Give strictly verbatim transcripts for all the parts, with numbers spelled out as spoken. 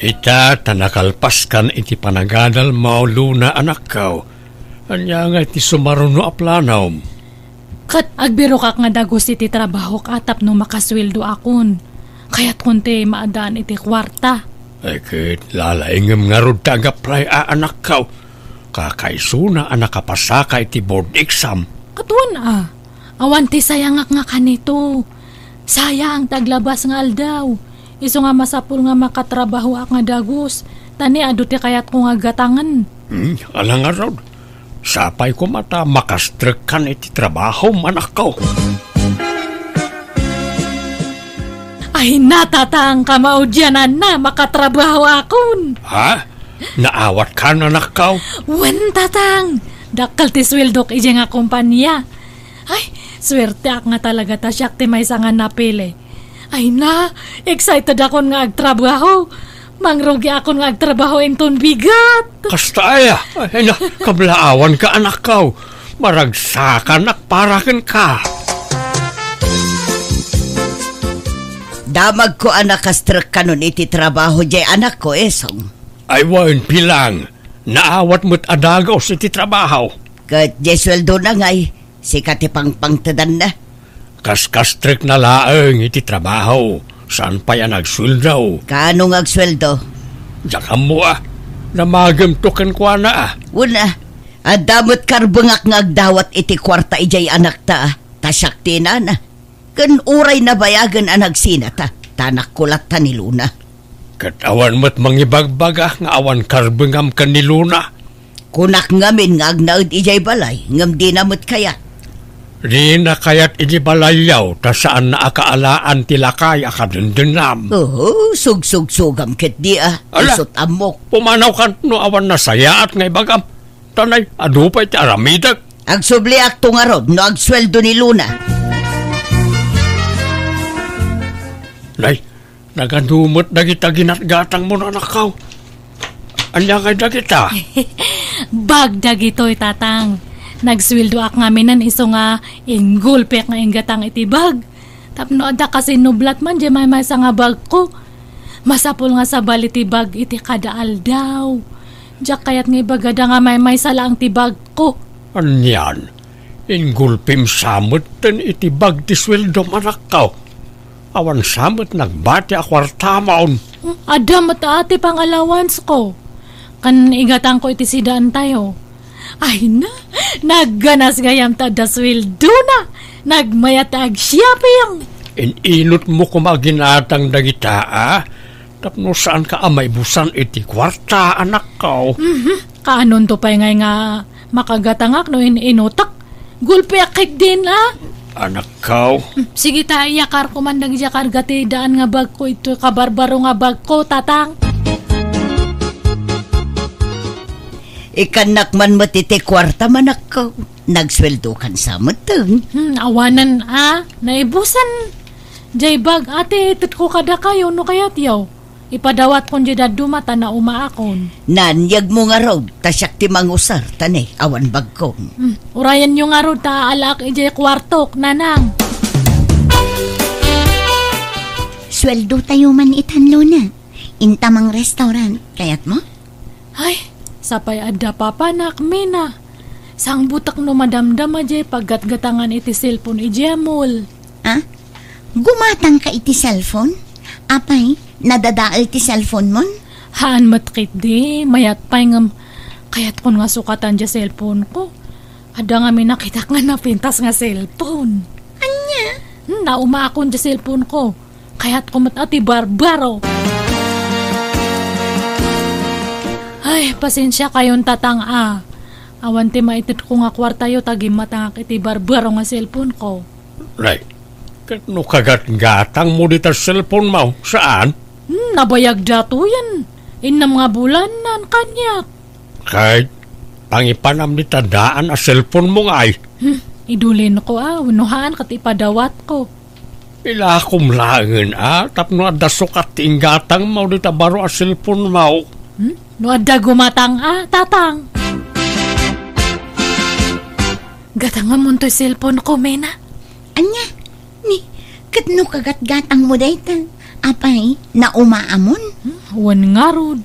Ita ta nakalpaskan iti panagadalmo, Luna, anakko. Ania ngay ti sumaruno a planom? Ket agbirokak nga dagus iti trabahok a tapno makasueldoakon. Kayatkon ti maadaan iti kuarta. Ay, ket lalaingem ngarud ta agaplay a, anakko. Kakaisuna a nakapasaka iti board exam. Ket wen a, awan ti sayangak nga kanito. Sayang ti aglabas nga aldaw. Isu nga masapul nga makatrabahoak nga dagus, ta ni adu ti kayatko nga gatangen. Hmm, ala ngarud. Sapay koma ta makastrekkan iti trabahom, anakko. Ay, natatang kamaudiananna, makatrabahoakon. Ha? Naawatkan, anakko? Wen, tatang. Dakkel ti sueldok idiay nga kompania. Ay, suerteak nga talaga ta siak ti maysa nga napili. Ay na, excitedakon nga agtrabaho. Mangrugiakon nga agtrabaho inton bigat. Kasta aya? Ay na, kablaawanka, anakko. Maragsakanak para kenka. Damagko a nakastrekkanon iti trabaho diay anakko, Esong. Ay wen, pilang. Naawat met a dagus iti trabaho. Ket diay sueldona ngay, sika ti pangpangtedanna. Kaskastrekna laeng iti trabaho, saan pay a nagsueldo. Kaano nga agsueldo? Diak ammo a, namagemto kenkuana a. Wen a, adda met karbengak nga agdawat iti kuarta idiay anakta a, ta siak ti inana. Ken uray nabayagen a nagsinata, ta anakko latta ni Luna. Ket awan met mangibagbaga nga awan karbengam ken ni Luna. Kunak ngamin nga agnaed idiay balay, ngem dina met kayat. Dina kayat idiay balayyo, ta saanna a kaalaan ti lakay a kadendennam. Oho, sugsugsugam ketdi a. Ala, isut' ammok. Pumanawkan no awan nasayaat nga ibagam. Ta nay, adu pay ti aramidek. Agsubliakto ngarud no agsueldo ni Luna. Nay, nagadu met dagita ginatgatangmo, anakko. Ania ngay dagita? Bag dagitoy, tatang. Nagsueldoak ngaminen isu nga inggulpek nga inggatang iti bag. Tapno adda kasinublat man diay maymaysa nga bagko. Masapul nga sabali ti bag iti kada aldaw. Diak kayat nga ibagada nga maymaysa laeng ti bagko. Anian? Inggulpim sa metten iti bag ti sueldom, anakko. Awan sa met nagbati a kuartamon. Adda met a ti pangalawansko. Ken igatangko iti sidaantayo. Ay na, nagganas gayam ta adda sueldona. Nagmayat ta agshopping. In-inutmo koma ginatang dagita a, tapno saanka a maibusan iti kuarta, anakko. Mhm. Kaanonto pay ngay nga makagatangak no in-inutak? Gulpiak ketdin a. Anakko. Hmm, sige ta, iyakarko man dagiti karga ti daan nga bagko, iti kabarbaro nga bagko, tatang. Ikannak man met iti kuarta, anakko. Nagsueldokan sa metten. Hmm, awanen a, naibusan. Diay bag a ti itedko kadakayo no kayatyo. Ipadawatkon diay dadduma ta naumaakon. Naan, yegmo ngarud, ta siak ti mangusar, ta ne, awan bagko. Hmm, urayenyo ngarud ta aalaak idiay kuartok, nanang. Sueldotayo man itan, Luna. Inta mang-restaurant, kayatmo? Ay, sapay adda papanak, Mina. Sangbutek no madamdama diay paggatgatangan iti cellphone idiay mall. Ah? Gumatangka iti cellphone? Apay, nadadael ti cellphone mon? Haan met ketdi, mayat pay ngem kayatkon nga sukatan diay cellphone ko. Adda ngamin nakitak nga napintas nga cellphone. Ania? Hmm, naumaakon diay cellphone ko. Kayatko met a ti barbaro. Ay, pasensiakayon, tatang a. Awan ti maitedko nga kuartayo ta gimmatangak iti barbaro nga cellphone ko. Nay, ket no kagatgatangmo dita cellphone mo, saan? Hmm, nabayag datoyen. Innem nga bulan, naan kaniak. Ket pangipanam dita daan a cellphone mo ngay. Hmm, idulinko a, wenno haan ket ipadawatko. Ilakom laengen a, tapno adda sukat ti inggatangmo dita baro a cellphone mo. Hmm? No adda gumatang a, tatang. Gatangamon toy cellphone ko, Mina. Ania? Ni, ket no kagatgatangmo dayta, Apay, naumaamon? Hmm, wen ngarud.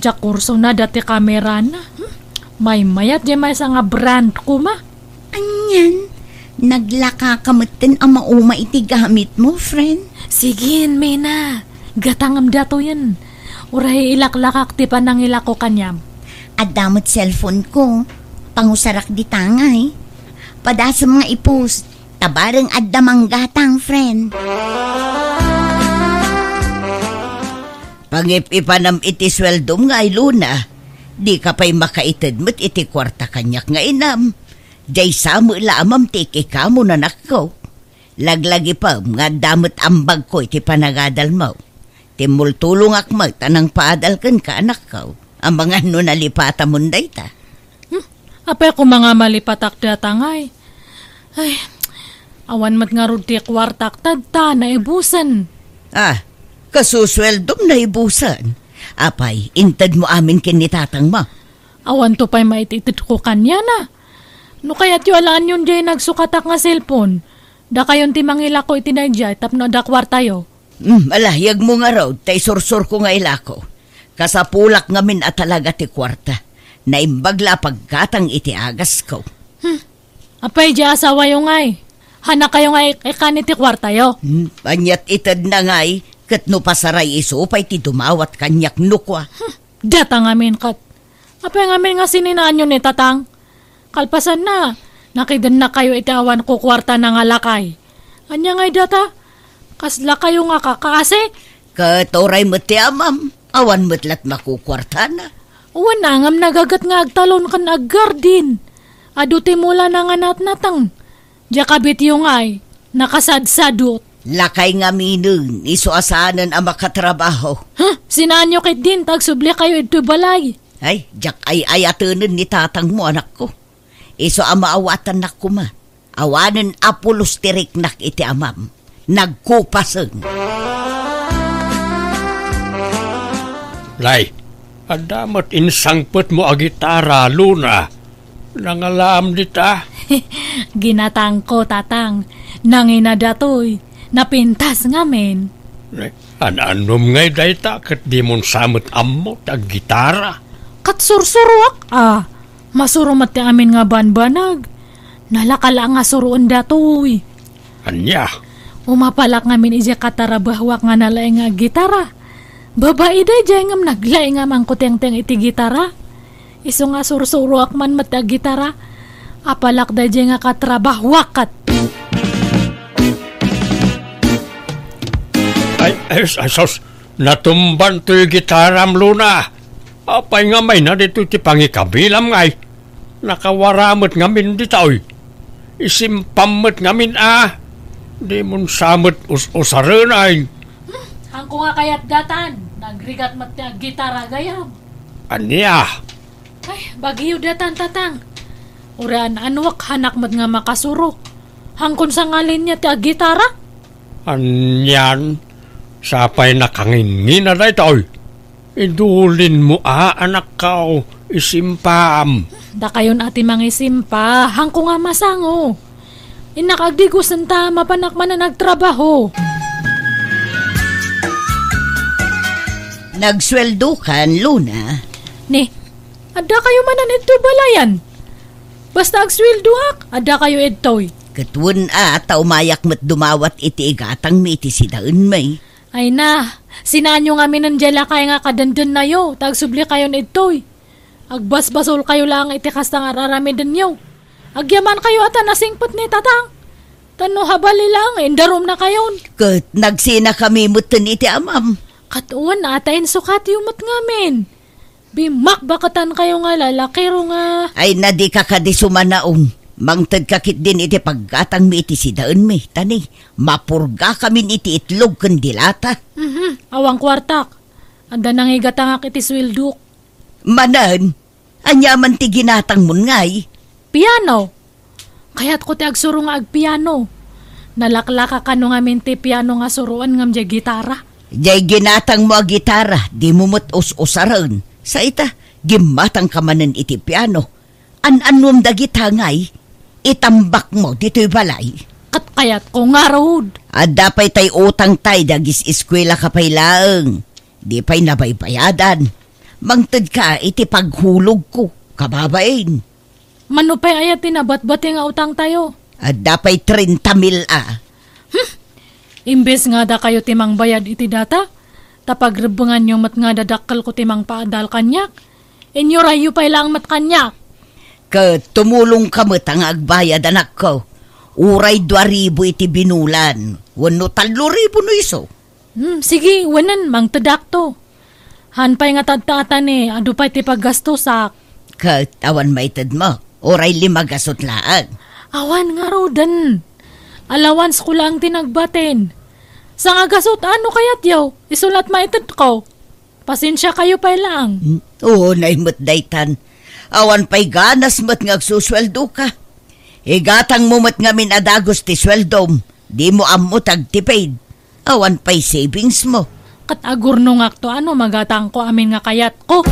Diak kursona dati kamerana. Hmm, maymayat diay maysa nga brand koma. Anian, naglaka ka metten a mauma iti gamitmo, friend. Sige, Mena. Gatangem datoyen. Uray ilaklakak ti panangilako kaniam. Adda met cellphone ko. Pangusarak dita ngay. Padasem nga i-post. Ta bareng adda manggatang, friend. Pangip-ipanam iti sueldom ngay, Luna. Dika pay makaited met iti kuarta kaniak nga inam. Diay sa met la amam ti ikikamo, anakko. Laglagipem nga adda met ambagko iti panagadalmo. Timmultulongak met a nangpaadal kenka, anakko. Amangan no nalipatamon dayta. Hmm, apay koma nga malipatak data ngay? Ay, awan met ngarud ti kuartak, tadta naibusen. Ah, kasusueldom naibusen. Apay, intedmo amin ken ni tatangmo? Awanto pay maititedko kaniana. No kayatyo alaenyon diay nagsukatak nga cellphone, dakayon ti mangilako iti daydiay tapno adda kuartayo. Hmm, ala, yegmo ngarud, ta isursurko nga ilako. Kasapulak ngamin a talaga ti kuarta. Naimbag la a paggatang iti agasko. Hmm. Apay, diay asawayo ngay? Hanakayo nga ik-, ikkan iti kuartayo? Hmm, aniat itedna ngay, ket no pasaray isu pay ti dumawat kaniak no kua. Hmm. Data ngamin ket. Apay ngamin nga sininaanyo ni Tatang? Kalpasanna, nakidennakayo iti awan kukuartana nga lakay. Ania ngay data? Kas lakayo nga kakaasi? Ket uray met ti amam, awan met lat makukuartana. Wen, ngem nagaget nga agtalon ken aggardin. Adu ti mulana nga natnateng. Diay kabityo ngay, nakasadsadot. Lakay ngaminen, isu a saanen a makatrabaho. Huh? Sinaanyo ketdin, ta agsublikayo idtoy balay. Ay, diak ay-ayatenen ni tatangmo, anakko. Isu a maawatannak koma. Awanen a pulos ti riknak iti amam. Nagkupasen. Lay, adda met insangpetmo a gitara, Luna. Nangalaam dita? Ginatangko, Tatang. Nangina datoy. Napintas ngamin. An-annom ngay dayta ket dimon sa met ammo ti aggitara? Ket sursuroak, a. Masuro met ti amin nga banbanag. Nalaka la nga suroen datoy. Ania? Umapalak ngamin idiay katarabahuak nga nalaing nga aggitara. Babai daydiay ngem naglaing a mangkutengteng iti gitara. Isu nga sursuroak man met ti aggitara. Apalak daydiay nga katrabahuak ket. Ay, ay, ay, sus, natumban toy gitaram, Luna. Apay nga mayna ditoy ti pangikabilam ngay? Nakawara met ngamin ditoy. Isimpam met ngamin a. Dimon sa met us-usaren ay. Hmm, hangko nga kayat datan, nagrigat met ti aggitara gayam. Ania? Ay, bagyo datan, Tatang. Uray an-anuak, hanak met nga makasurok. Hangkon sa nga linya ti aggitara? Anian, sapay nakangingina daytoy. Idulinmo a, anakko, isimpam. Dakayon a ti mangisimpa, hangko nga masango. Innak agdigosen ta mapanak manen agtrabaho. Nagsueldokan, Luna. Ni, adda kayo manen idtoy balayan? Basta agsueldoak, adda kayo idtoy. Ket wen a, ta umayak met dumawat iti igatangmi iti sidaenmi. Ay na, sinaanyo ngaminen diay lakay nga kadendennayo, ta agsubli kayon idtoy. Agbasbasolkayo laeng iti kasta nga ar-aramidenyo. Agyamankayo a ta nasingpet ni Tatang. Tano habali laeng, indarumnakayon. Ket nagsinakami metten iti amam. Ket wen a ta insukatyo met ngamin. Bimmakbakatankayo nga lalakiro nga. Ay, na dika kadi sumanaong. Mangtedka ketdin iti paggatangmi iti sidaenmi. Tani, mapurgakamin iti itlog ken dilata. Mhm, awan kuartak. Adda nangigatangak iti sueldok. Manen, ania man ti ginatangmon ngay? Piano. Kayatko ti agsuro nga agpiano. Nalaklaka kano ngamin ti piano nga suroen ngem diay gitara. Diay ginatangmo a gitara, dimo met us-usaren. Sa ita, gimmatangka manen iti piano. An-annuem dagita ngay, itambakmo ditoy balay. Ket kayatko ngarud. Adda pay tay utang tay dagis eskuela ka pay laeng. Di pay nabaybayadan. Mangtedka iti paghulogko, kababain. Mano pay aya ti nabatbati nga utang tayo? Adda pay trenta mil a. Hmm. Imbes nga dakayo ti mangbayad iti data, ta pagrebbenganyo met nga dadakkelko ti mangpaadal kaniak, inyurayyo pay laeng met kaniak. Ket tumulongka met nga agbayad, anakko. Uray dua ribu iti binulan, wenno tallo ribu no isu. Hmm, sige, wenen, mangtedakto. Han pay nga tadtaatan, adu pay ti paggastosak. Ket awan maitedmo, uray lima gasut laeng. Awan ngaruden. Alawansko laeng ti nagbatin. Sangagasut, ano kayatyo? Isu la't maitedko. Pasensiakayo pay laeng. Hmm, unay met daytan. Awan pay ganas met nga agsusueldoka. Igatangmo met ngamin a dagus ti sueldom. Dimo ammo ti agtipid. Awan pay savingsmo. Ket agurnongakto a no magatangko amin nga kayatko.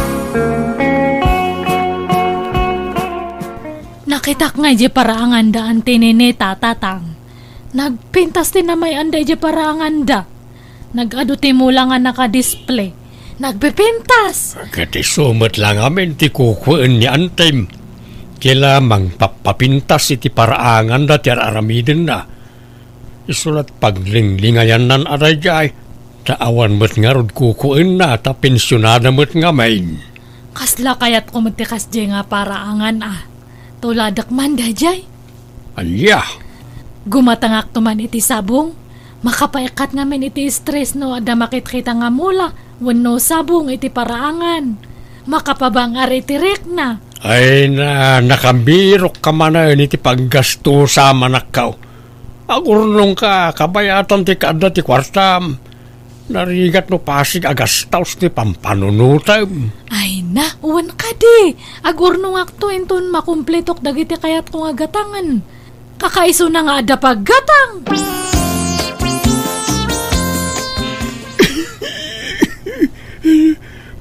Nakitak nga idiay paraanganda Auntie Ninita, Tatang. Nagpintas ti namay-anda idiay paraanganda. Nag-adu ti mula nga nakadisplay. Nagpipintas! Ket isu met la ngamin ti kukuen ni Antem. Kila mangpappapintas iti paraanganda ti ar-aramidenna. Isu la't paglinglingayannan a daydiay, ta awan met ngarud kukuenna ta pensionada met ngamin. Kasla kayatko met ti kasdiay nga paraangan a. Tuladek man daydiay. Ania? Gumatangakto man iti sabong. Makapaikkat ngamin iti stress no adda makitkita nga mula wenno sabong iti paraangan. Makapabang-ar iti rikna. Ay na, nakabirokka manen iti paggastosa, manakkaw. Agurnongka, kabayatan ti kaadda ti kuartam. Narigat no pasig a gastaos ti pampanunotem. Ay na, wen kadi. Agurnongakto inton makumpletok dagiti kayatko nga gatangen. Kakaisuna nga adda paggatang.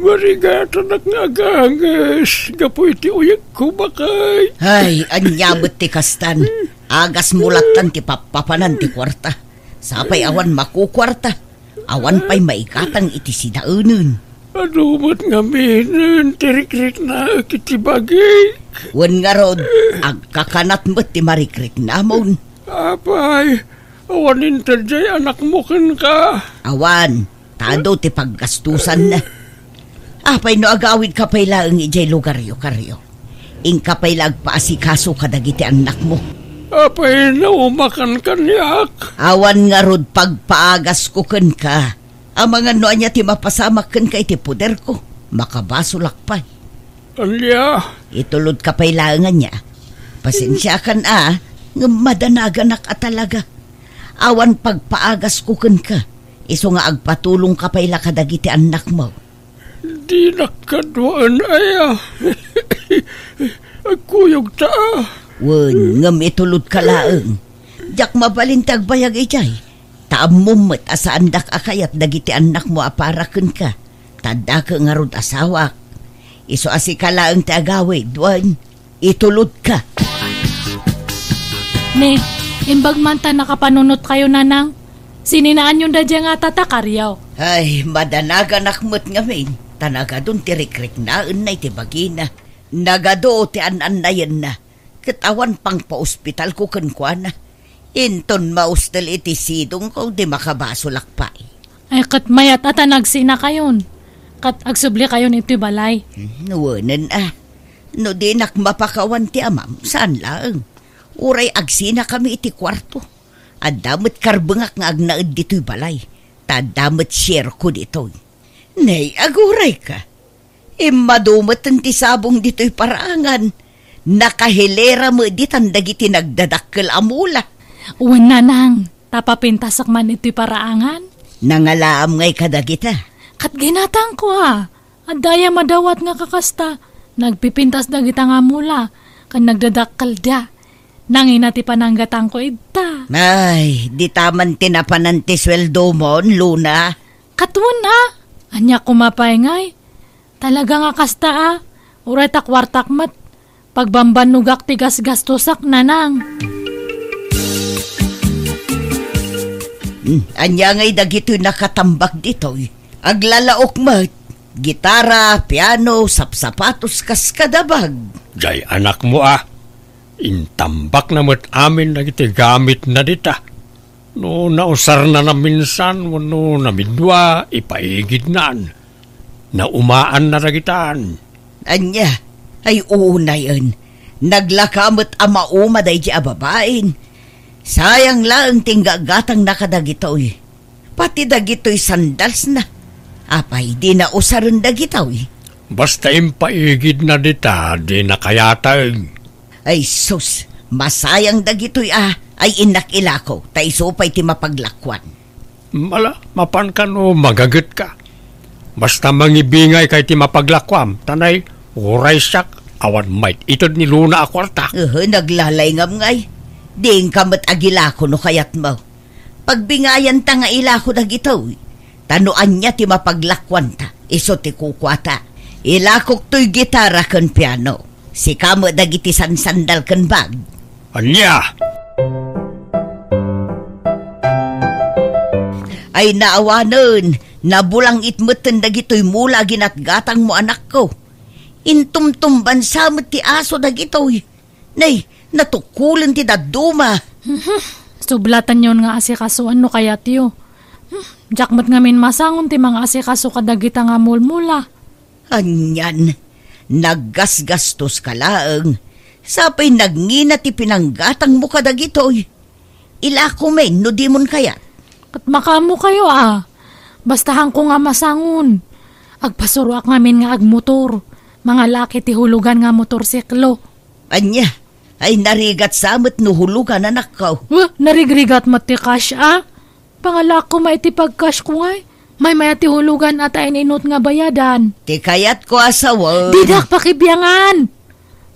Marigatanak nga aganges gapu iti uyegko, bakay. Ay, ania met ti kastan? Agasmo lattan ti pappapanan ti kuarta. Sapay awan makukuarta. Awan pay maigatang iti sidaenen. Adu met ngaminen ti rikriknaek iti bagik. Wen ngarud, agkakanat met ti marikriknamon. Apay, awan inted diay anakmo kenka? Awan, ta adu ti paggastusanna. Apay no agawidka pay laeng idiay lugaryo, Kario? Inka pay la agpaasikaso kadagiti annakmo. Apay naumakan kaniak? Awan ngarud pagpaagasko kenka. Amangan no ania ti mapasamak kenka iti poderko, makabasolak pay. Ania? Itulodka pay laeng ania. Pasensiakan a, ngem madanaganak a talaga. Awan pagpaagasko kenka, isu nga agpatulongka pay la kadagiti annakmo. Dinak kaduaen aya. Agkuyogta a. Wen, ngem itulodka laeng. Diak mabalin ti agbayag idiay. Ta ammom met a saandak a kayat dagiti annakmo a para kenka. Ta addaka ngarud asawak. Isu a sika laeng ti agawid, wen. Itulodka. Ne, imbag man ta nakapanunotkayo, Nanang. Sininaanyon daydiay nga tata, Kario. Ay, madanaganak met ngamin, ta nagadun ti rikriknaenna iti bagina. Nagadu ti an-annayenna, ket awan pangpaospitalko kenkuana. Inton maustel iti sidongko, di makabasolak pay. Ay, ket mayat a ta nagsinakayon, ket agsublikayon iti balay. Hmm, wenen a. No dinak mapakawan ti amam, saan laeng. Uray agsinakami iti kuarto. Adda met karbengak nga agnaed ditoy balay. Ta adda met shareko ditoy. Nay, agurayka. Immadu met ti sabong ditoy paraangan. Nakahilera met ditan dagiti nagdadakkel a mula. Wen, Nanang, ta papintasak man itoy paraangan. Nangalaam ngay kadagita? Ket ginatangko a. Adda aya madawat nga kakasta. Nagpipintas dagita nga mula, ken nagdadakkelda. Nangina ti pananggatangko ita. Ay, dita man ti napanan ti sueldomon, Luna. Ket wen a, ania koma pay ngay? Talaga nga kasta a, uray ta kuartak met, pagbambannogak ti gasgastosak, Nanang. Ania ngay dagitoy nakatambak ditoy? Aglalaok met. Gitara, piano, sapsapatos, kas kadabag. Jay anakmo a. Intambakna met amin dagiti gamitna dita. No nausarna naminsan wenno namidua, ipaigidnan. Naumaanna dagitan. Ania? Ay, unayen. Naglaka met a mauma daydi a babain. Sayang laeng ti inggagatangna kadagitoy. Pati dagitoy sandalsna. Apay, dina usaren dagitoy? Basta impaigidna dita, dina kayateg. Ay sus, masayang dagitoy a, ay innak ilako, ta isu pay ti mapaglakuan. Mala, mapan kano magagetka. Basta mangibingay kay ti mapaglakuam, ta nay, uray siak, awan mait ited ni Luna a kuarta. Uhu, naglalayngam ngay. Diinka met agilako no kayatmo. Pagbingayanta nga ilako dagitoy. Ta no ania ti mapaglakuanta, isu ti kukuata. Ilakok toy gitara ken piano. Sika met dagiti sansandal ken bag. Ania? Ay naawanen, nabulangit metten dagitoy mula a ginatgatangmo, anakko. Intumtumbansa met ti aso dagitoy. Nay, natukulen ti dadduma. Mhm. Sublatanyon nga asikasuan no kayatyo. Hmm, diak met ngamin masangon ti mangaasikaso kadagita nga mulmula. Anian, naggasgastoska laeng. Sapay nagngina ti pinanggatangmo kadagitoy. Ilako men no dimon kayat. Ket makaammokayo a. Basta haanko nga masangon. Agpasuroak ngamin nga agmotor. Mangalaak iti hulugan nga motorsiklo. Ania? Ay, narigat sa met no hulugan, anakko. Weh, narigrigat met ti cash a. Pangalaak koma iti pagcash ko ngay. Maymay-at ti hulugan a ta in-inut nga bayadan. Ti kayatko a sawen. Didak pakibiangan.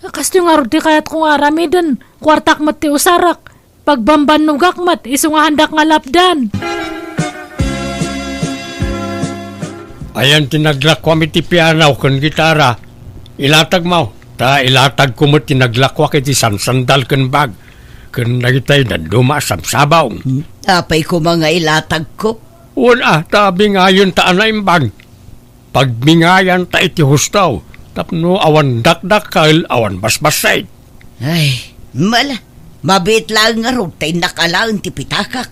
Kastoy ngarud ti kayatko nga aramiden. Kuartak met ti usarak. Pagbambannogak met, isu nga haandak nga lapdan. Ayan ti naglakuam iti piano ken gitara. Ilatagmo, ta ilatagko met ti naglakuak iti sansandal ken bag, ken dagitay dadduma a sabsabong. Hmm? Apay koma nga ilatagko? Wen a, ta bingayonta a naimbag. Pagbingayanta iti husto, tapno awan dakdakkel, awan basbassit. Ay, mala, mabiit laeng ngarud ta innak alaen ti pitakak.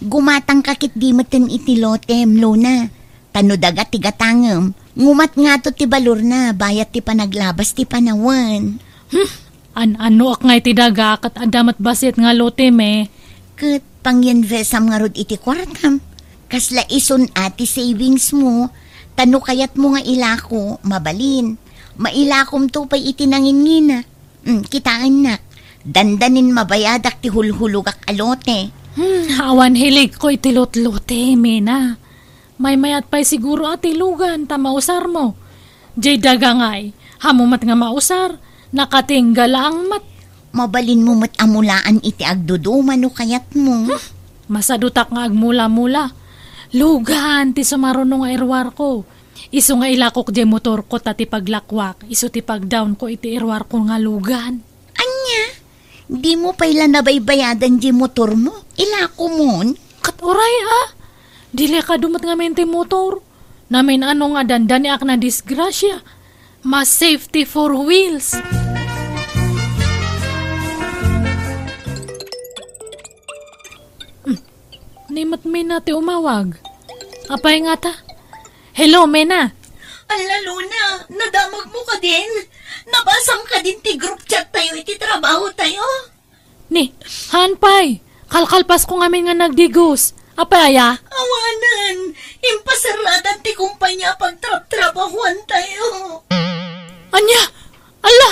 Gumatangka ketdi metten iti lotem, Luna. Ta no daga ti gatangem, ngumat ngato ti balorna, bayat ti panaglabas ti panawen. Hmm, an-anoak ngay ti daga, ket adda met bassit nga lotem e. Ket panginvestam ngarud iti kuartam. Kasla isun a ti savings mo, ta no kayatmo nga ilako, mabalin. Mailakomto pay iti nanginngina. Mm, kitaennak. Dandanin mabayadak ti hulhulogak a lote. Hmm, awan hiligko iti lotlote, Mena. Maymay-at pay siguro a ti lugan ta mausarmo. Jay daga ngay, haanmo met nga mausar, nakatingga laeng met. Mabalinmo met a mulaan iti agduduma no kayatmo. Hmm, masadutak nga agmula-mula. Lugan ti sumaruno nga iruarko. Isu nga ilakok jay motorko ta ti paglakuak, isu ti pagdawnko iti iruarko nga lugan. Ania? Dimo pay la nabaybayadan jay motormo? Ilakomon? Ket uray a. Delikado met ngamin ti motor. Namin-ano nga dandaniak nadisgrasia. Mas safety four wheels. Hmm. Ni met Mena ti umawag. Apay ngata? Hello, Mena. Alla, Luna, nadamagmo kadin? Nabasam kadin ti group chat tayo iti trabaho tayo? Ni, haan pay. Kalkalpasko ngamin nga nagdigos. Apay aya? Awanen, impasaradan ti kumpanya a pagtrabtrabahuan tayo. Ania? Alla,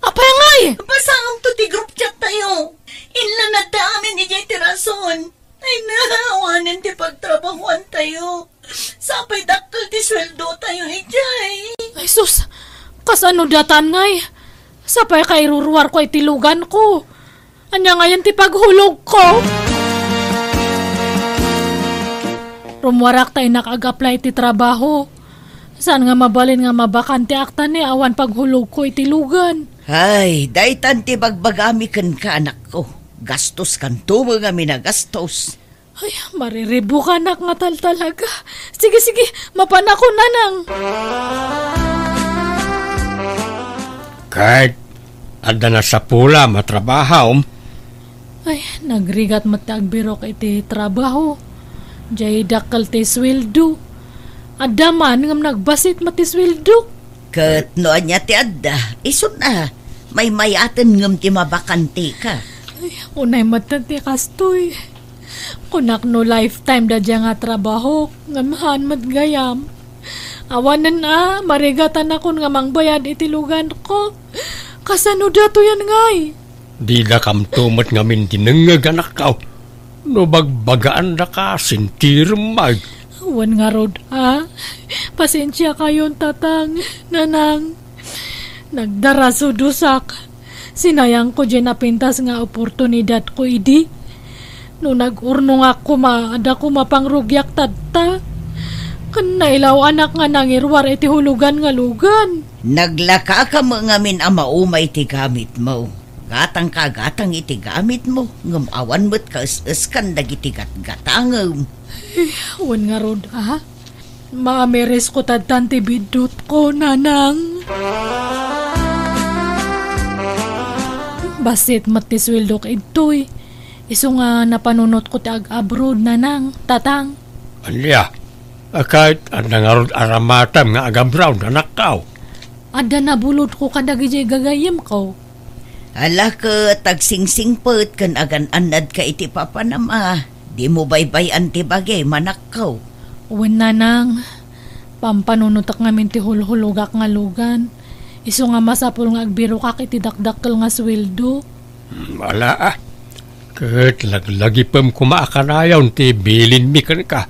apay ngay? Basaam to ti group chat tayo. Inlanadda amin idiay ti rason. Ay, naawanen ti pagtrabahuan tayo. Sapay dakkel ti sueldo tayo idiay. Ay sus, kasano datan ngay? Sapay kairuruarko iti luganko. Ania ngayen ti paghulogko? Rummuarak ta innak ag-apply iti trabaho. Saan nga mabalin nga mabakanteak ta ni awan paghulogko iti lugan? Ay, daytan ti bagbagami kenka, anakko. Gastos kanto met ngamin a gastos. Ay, mariribukanak nga taltalaga. Sige, sige, mapanakon, Nanang. Ket adda nasapulam a trabahom? Ay, nagrigat met ti agbirok iti trabaho. Jay dakkel ti sueldo. Adda man ngem nagbassit met ti sueldo. Ket no ania ti adda, isun a, maymayaten ngem ti mabakantika. Ay, unay met ti kastoy. Kunak no lifetime daydiay nga trabaho, ngem haan met gayam. Awanen a, marigatanakon nga mangbayad iti luganko. Kasano datoyen ngay? Didakamto met ngamin dinengngeg, anakko. No bagbagaan daka, sintirem met. Wen ngarud a. Pasensiakayon, Tatang, Nanang. Nagdarasudosak. Sinayangko diay napintas nga oportunidadko idi. No nag-urnongak koma, adda koma pangrugiak tatta. Ken nailaw-anak nga nangiruar iti hulugan nga lugan. Naglakaka met ngamin a maumay ti gamitmo. Gatangka gatang iti gamitmo, ngem awan met kaes-eskan dagiti gatgatangem. Wen ngarud a. Maamirisko tattan ti biddutko, Nanang. Bassit met ti sueldok idtoy. Isu nga napanunotko ti ag-abroad, Nanang, Tatang. Ania? Ket adda ngarud aramatem nga ag-abroad, anakko? Adda nabulodko kadagiti gagayyemko. Ala ket agsingsingpet ken agan-annadka iti papanam a. Dimo baybay-an ti bagim, anakko. Wen, Nanang, pampanunotek ngamin ti hulhulogak nga lugan. Isu nga masapul nga agbirokak iti dakdakkel nga sueldo. Hmm, ala a. Ket laglagipem koma a kanayon ti bilinmi kenka.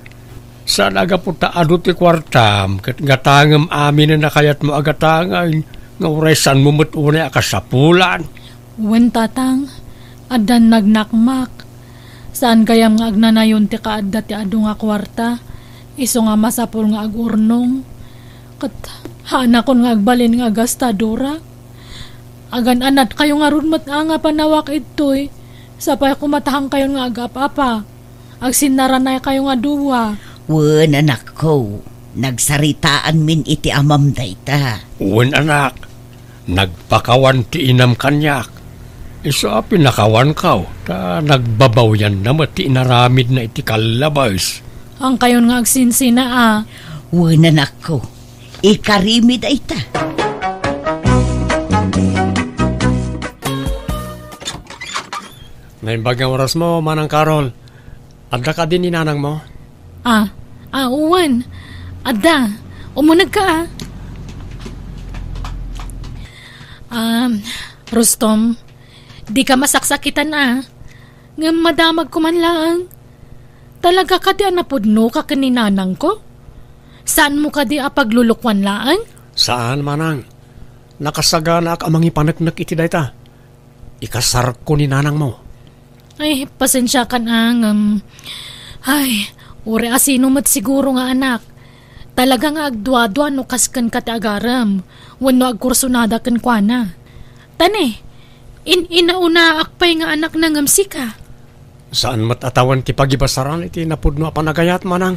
Saan a gapu ta adu ti kuartam ket gatangem aminen a kayatmo a gatangen, nga uray saanmo met unay a kasapulan. Wen, Tatang, addan nagnakmak. Saan gayam nga agnanayon ti kaadda ti adu nga kuarta, isu nga masapul nga agurnong. Ket haanakon nga agbalin nga gastadora. Agan-anadkayo ngarud met a nga panawak idtoy, sapay koma ta haankayon nga agap-apa. Agsinnaranaykayo nga dua. Wen, anakko, nagsaritaanmin iti amam dayta. Wen, anak, nagpakawan ti inam kaniak. Isu a pinakawanko, ta nagbabawianna met ti inaramidna iti kallabes. Haankayon nga agsinsina a. Wen, anakko, ikarimi dayta. Naimbag nga orasmo, Manang Carol. Adda kadi ni nanangmo? Ah, ah, wen. Adda. Umunegka a. Um, Rustom, dika masaksakitan a. Ngem madamagko man laeng. Talaga kadi a napudnoka ken ni nanangko? Saanmo kadi a paglulukoan laeng? Saan, Manang. Nakasaganaak a mangipaneknek iti dayta. Ikasarko ni nanangmo. Ay, pasensiakan a ngem, ay, uray a sino met siguro nga anak. Talaga nga agduadua no kas kenka ti agarem, wenno agkursunada kenkuana. Ta ne, in-inaunaak pay nga anakna ngem sika. Saan met a tawen ti pagibasaran iti napudno a panagayat, Manang.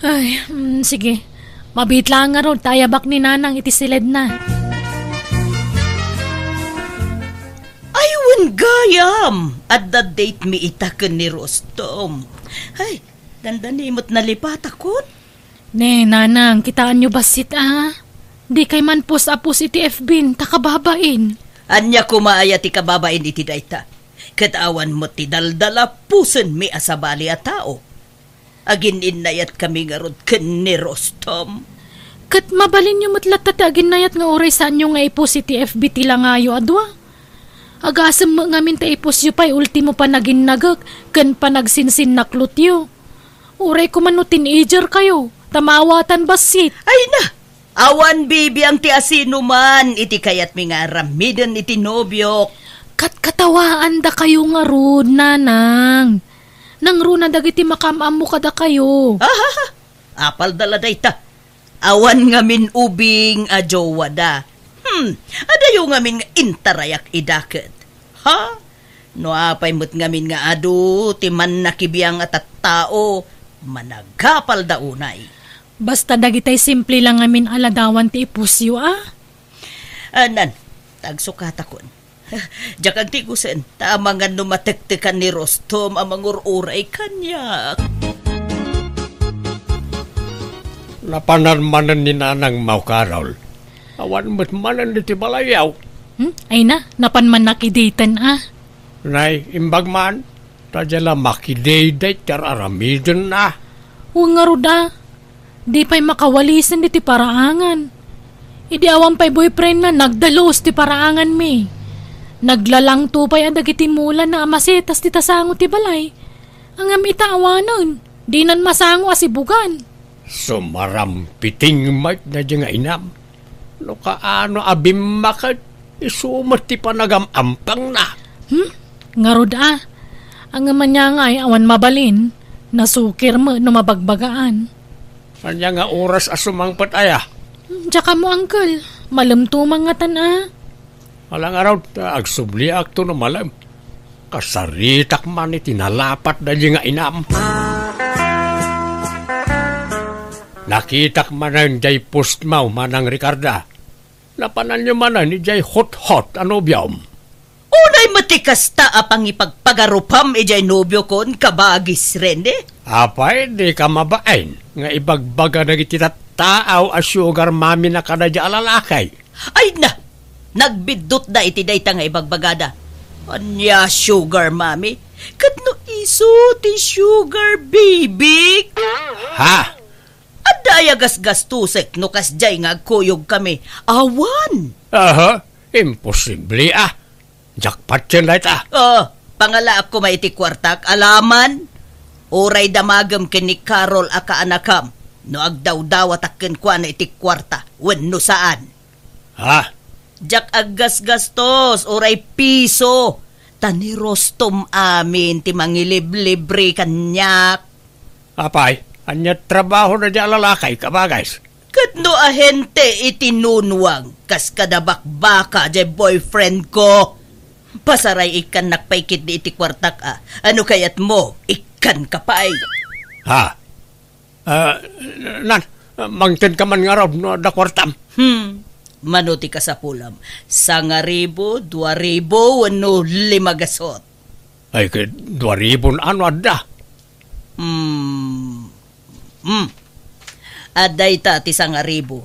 Ay, mm, sige. Mabiit laeng ngarud ta ayabak ni Nanang iti siledna. Ay, wen gayam, adda date mi ita ken ni Rustom. Ay, dandani met nalipatakon. Ne, Nanang, kitaenyo bassit a. Dikay manpos a pos iti F B ta kababain. Ania koma aya ti kababain iti dayta? Ket awan met ti daldala posenmi a sabali a tao. Aginnayatkami ngarud ken ni Rustom. Ket mabalinyo met latta ti aginnayat nga uray saanyo nga ipos iti F B ti langayo a dua? Agasem met ngamin ta ipusyo pay ultimo panaginnagek ken panagsinsinnaklotyo. Uray koma no teenager kayo, ta maawatan bassit. Ay na! Awan bibiang ti asinoman iti kayatmi nga aramiden iti nobiok. Katkatawaandakayo ngarud, Nanang. Nangruna dagiti makaam-ammo kadakayo. Ahaha! Apalda la dayta. Awan ngamin ubing a jowada. Hmm, adayo ngamin nga intarayak ida ket. Ha? No apay met ngamin nga adu ti mannakibiang a tattao, managapalda unay. Basta dagitay simple lang ngamin a ladawan ti ipusyo, a? Anan, tagsukatakon. Diak agtigusen, ta amangan no matektekan ni Rostom a mangur-uray kaniak. Napanan manen ni Nanang Mau Carol. Awan met manen iti balayyo. Hmm? Ay na, napan man nakiditen, a? Nay, imbag man, ta dia la makidayday ti ar-aramidenna. Wen ngarud a, di pay makawalisen diti paraangan. Idi awan pay boyfriendna, nagdalus ti paraanganmi. Naglalangto pay a dagiti mulana a masetas ti tasango ti balay. Ngem ita awanen, dinan masango a sibugan. Sumarampiting met daydi nga inam. No kaano a bimmaket, isu met ti panagam-ampangna. Hmm? Ngarud a. Ngem ania ngay awan mabalin, nasukir met no mabagbagaan. Ania nga oras a sumangpet aya? Hmm, diak ammo, uncle. Malemto man ngatan a. Ala ngarud, ta agsubliakto no malem. Kasaritak man iti nalapat daydi nga inam. Nakitak manen jay postmo, Manang Ricarda. Napananyo manen idiay hot-hot a nobiom. Unay met ti kasta a pangipagpagarupam idiay nobiokon, kabagis Rene? Apay, dika mabain nga ibagbaga dagiti tattao a sugar mommy na kadaydi a lalaki? Ay na! Nagbiddutda iti dayta nga ibagbagada. Ania sugar mommy? Ket no isu ti sugar baby? Ha? Adda aya gasgastusek no kasdiay nga agkuyogkami? Awan. Aha, imposible a. Jackpot yen dayta. Oh, pangalaak koma iti kuartak, alaman. Uray damagem ken ni Carol a kaanakam no agdawdawatak kenkuana iti kuarta wenno saan. Ha? Diak aggasgastos uray piso, ta ni Rostom amin ti mangiliblibre kaniak. Apay, ania ti trabaho daydi a lalaki, kabagis? Ket no ahente iti nunwang, kas kada bakbaka diay boyfriend ko. Pasaray ikkannak pay ketdi iti kuartak a. Ano kayatmo? Ikkanka pay. Ha? Ah, nan, mangted ka man ngarud no adda kuartam. Hmm. Mano ti kasapulam? Sangaribu, duaribu, wenno lima gasot? Ay, ket duaribun ano adda? Hmm. Hmm. Adda ita ti sangaribu.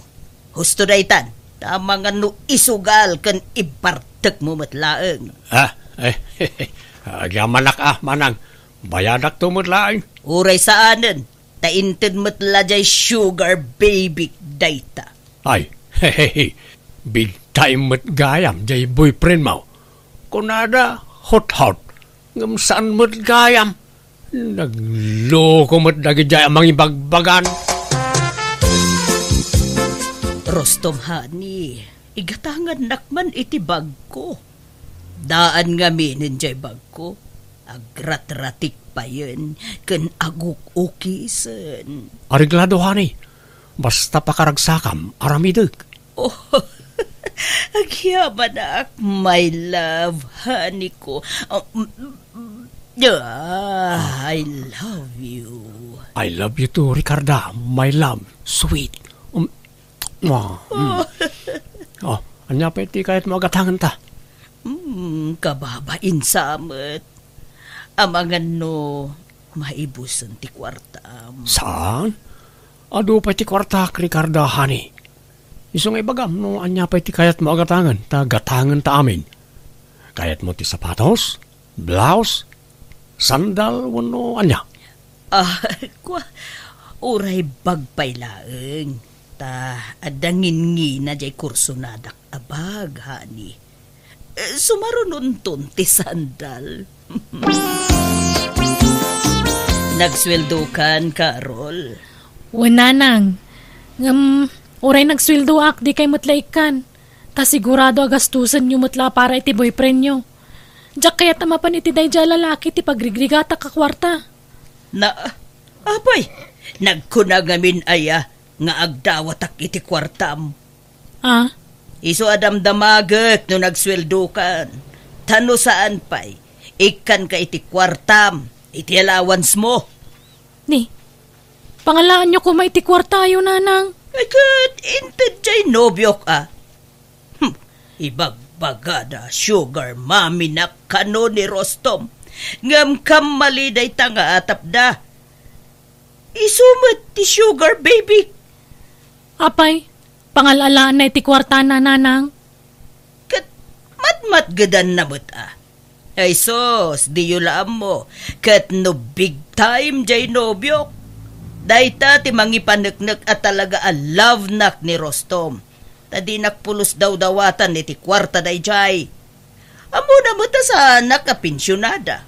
Husto daytan. Tama nga no isugal ken ibartekmo met laeng. Ah, eh, agyamanak a, manang. Bayadakto met laeng. Uray saanen. Ta inted met la diay sugar baby dayta. Ay, hehehe, big time met gayam diay boyfriendmo. Kunada, hot-hot, ngem saan met gayam. Nagloko met dagidiay a mangibagbagan. Rostom, honey, igatangannak man iti bagko. Daan ngamin diay bagko. Agratratik payen ken aguk-ukisen. Areglado, honey. Basta pakaragsakam, aramidek. Oh, agyamanak, my love, honey ko. Oh, mm, mm, ah, I love you. I love you too, Ricarda, my love, sweet. Um, Mua, mm. Oh, ania pay ti kayatmo a gatangenta? Hmm, kababain sa met. Amangan no maibusen ti kuartam. Saan? Adu pay ti kuartak, Ricarda, honey. Isu nga ibagam no ania pay ti kayatmo a gatangen, ta gatangenta amin. Kayatmo ti sapatos? Blouse? Sandal wenno ania? Ah, kua, uray bag pay laeng. Ta adda ngingina diay kursonadak a bag, honey. Eh, sumarunonton ti sandal. Nagsueldokan, Carol? Wen, nanang. Ngem, uray nagsueldoak, dikay met la ikkan. Ta sigurado a gastusenyo met la para iti boyfriendyo. Diak kayat a mapan iti daydiay a lalaki ti pagrigrigatak a kuarta. Na, apay, nagkuna ngamin aya nga agdawatak iti kuartam? Ah? Isu a damdamagek no nagsueldokan. Ta no saan pay, Ikkanka iti kuartam, iti allowance mo. Ni, pangalaanyo koma iti kuartayo, nanang. Ay, ket inted jay nobiok, a. Hmm, ibagbagada sugar mommy-nak kano ni Rostom. Ngem kammali dayta nga atapda. Isu met ti sugar baby. Apay, pangal-alaanna iti kuartana, nanang? Ket matmatgedanna met, a. Ay sus, diyo la ammo, ket no big time jay nobiok. Dayta ti mangipaneknek a talaga a love-nak ni Rostom. Ta dinak pulos dawdawatan iti kuarta dayjay. Ammona met a saanak a pensionada.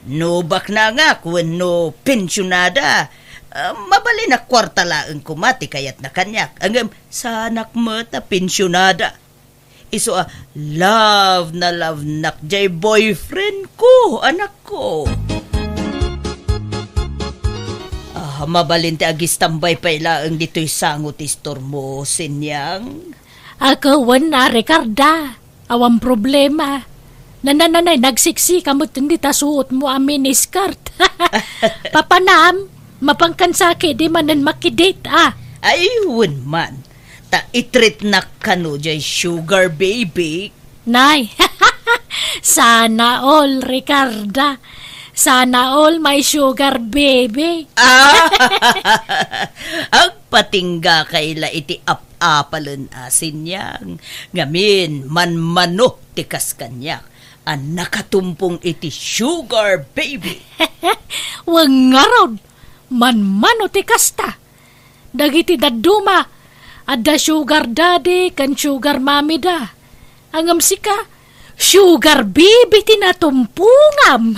No baknangak wenno pensionada, ah, mabalin a kuarta laeng koma ti kayatna kaniak. Ngem saanak met a pensionada. Isu a love na love-nak jay boyfriend ko, anakko. Ah, mabalin ti agistambay pay laeng ditoy sango ti istormo, Sinyang. Ako wen a, Ricarda. Awan problema. Nanananay, nagsiksika met dita suotmo a miniskirt. Papanam, mapankan sa ketdi manen makidate, a. Ay, wen man. Ta itreatnak kano jay sugar baby. Nay, sana all, Ricarda. Sana all my sugar baby. Ah! Agpatinggakay la iti ap-apalen a, Sinyang. Ngamin, manmano ti kas kaniak a nakatumpong iti sugar baby. Wen ngarud, manmano ti kasta. Dagiti dadduma, adda sugar daddy ken sugar mommy da. Ngem sika, sugar baby ti natumpongam.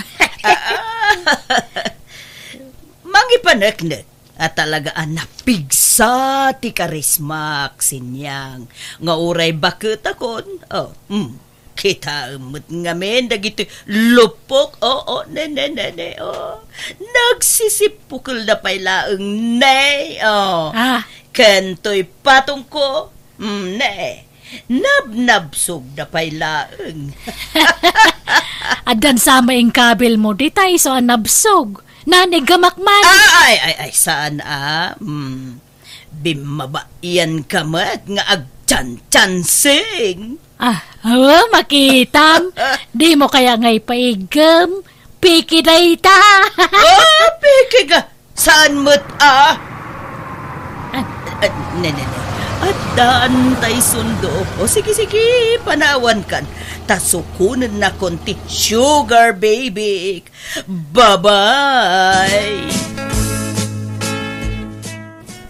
Mangipaneknek a talaga a napigsa ti karismak, Sinyang, nga uray baketakon, oh, mm, kitaem met ngamin dagiti luppok, oo, ne, ne, ne, ne, oh. Nagsisippukelda pay laeng, ne, oh. Ah. Ken toy patongko, mm, ne. Nabnabsogda pay laeng. Addan sa maingkabilmo, dita isu a nabsog. Nanigamak man. Ah, ay, ay, ay, saan a? Hmm. Bimmabaian ka met nga agchanchansing. Ah, oh, makitam. Dimo kaya nga ipaiggem? Piki dayta. Oh, piki ka. Saan met a? Ah, ah, ne, ne, ne. Addaan tay sundok. O, sige, sige, panawankan. Ta sukonennakon ti sugar baby. Bye-bye.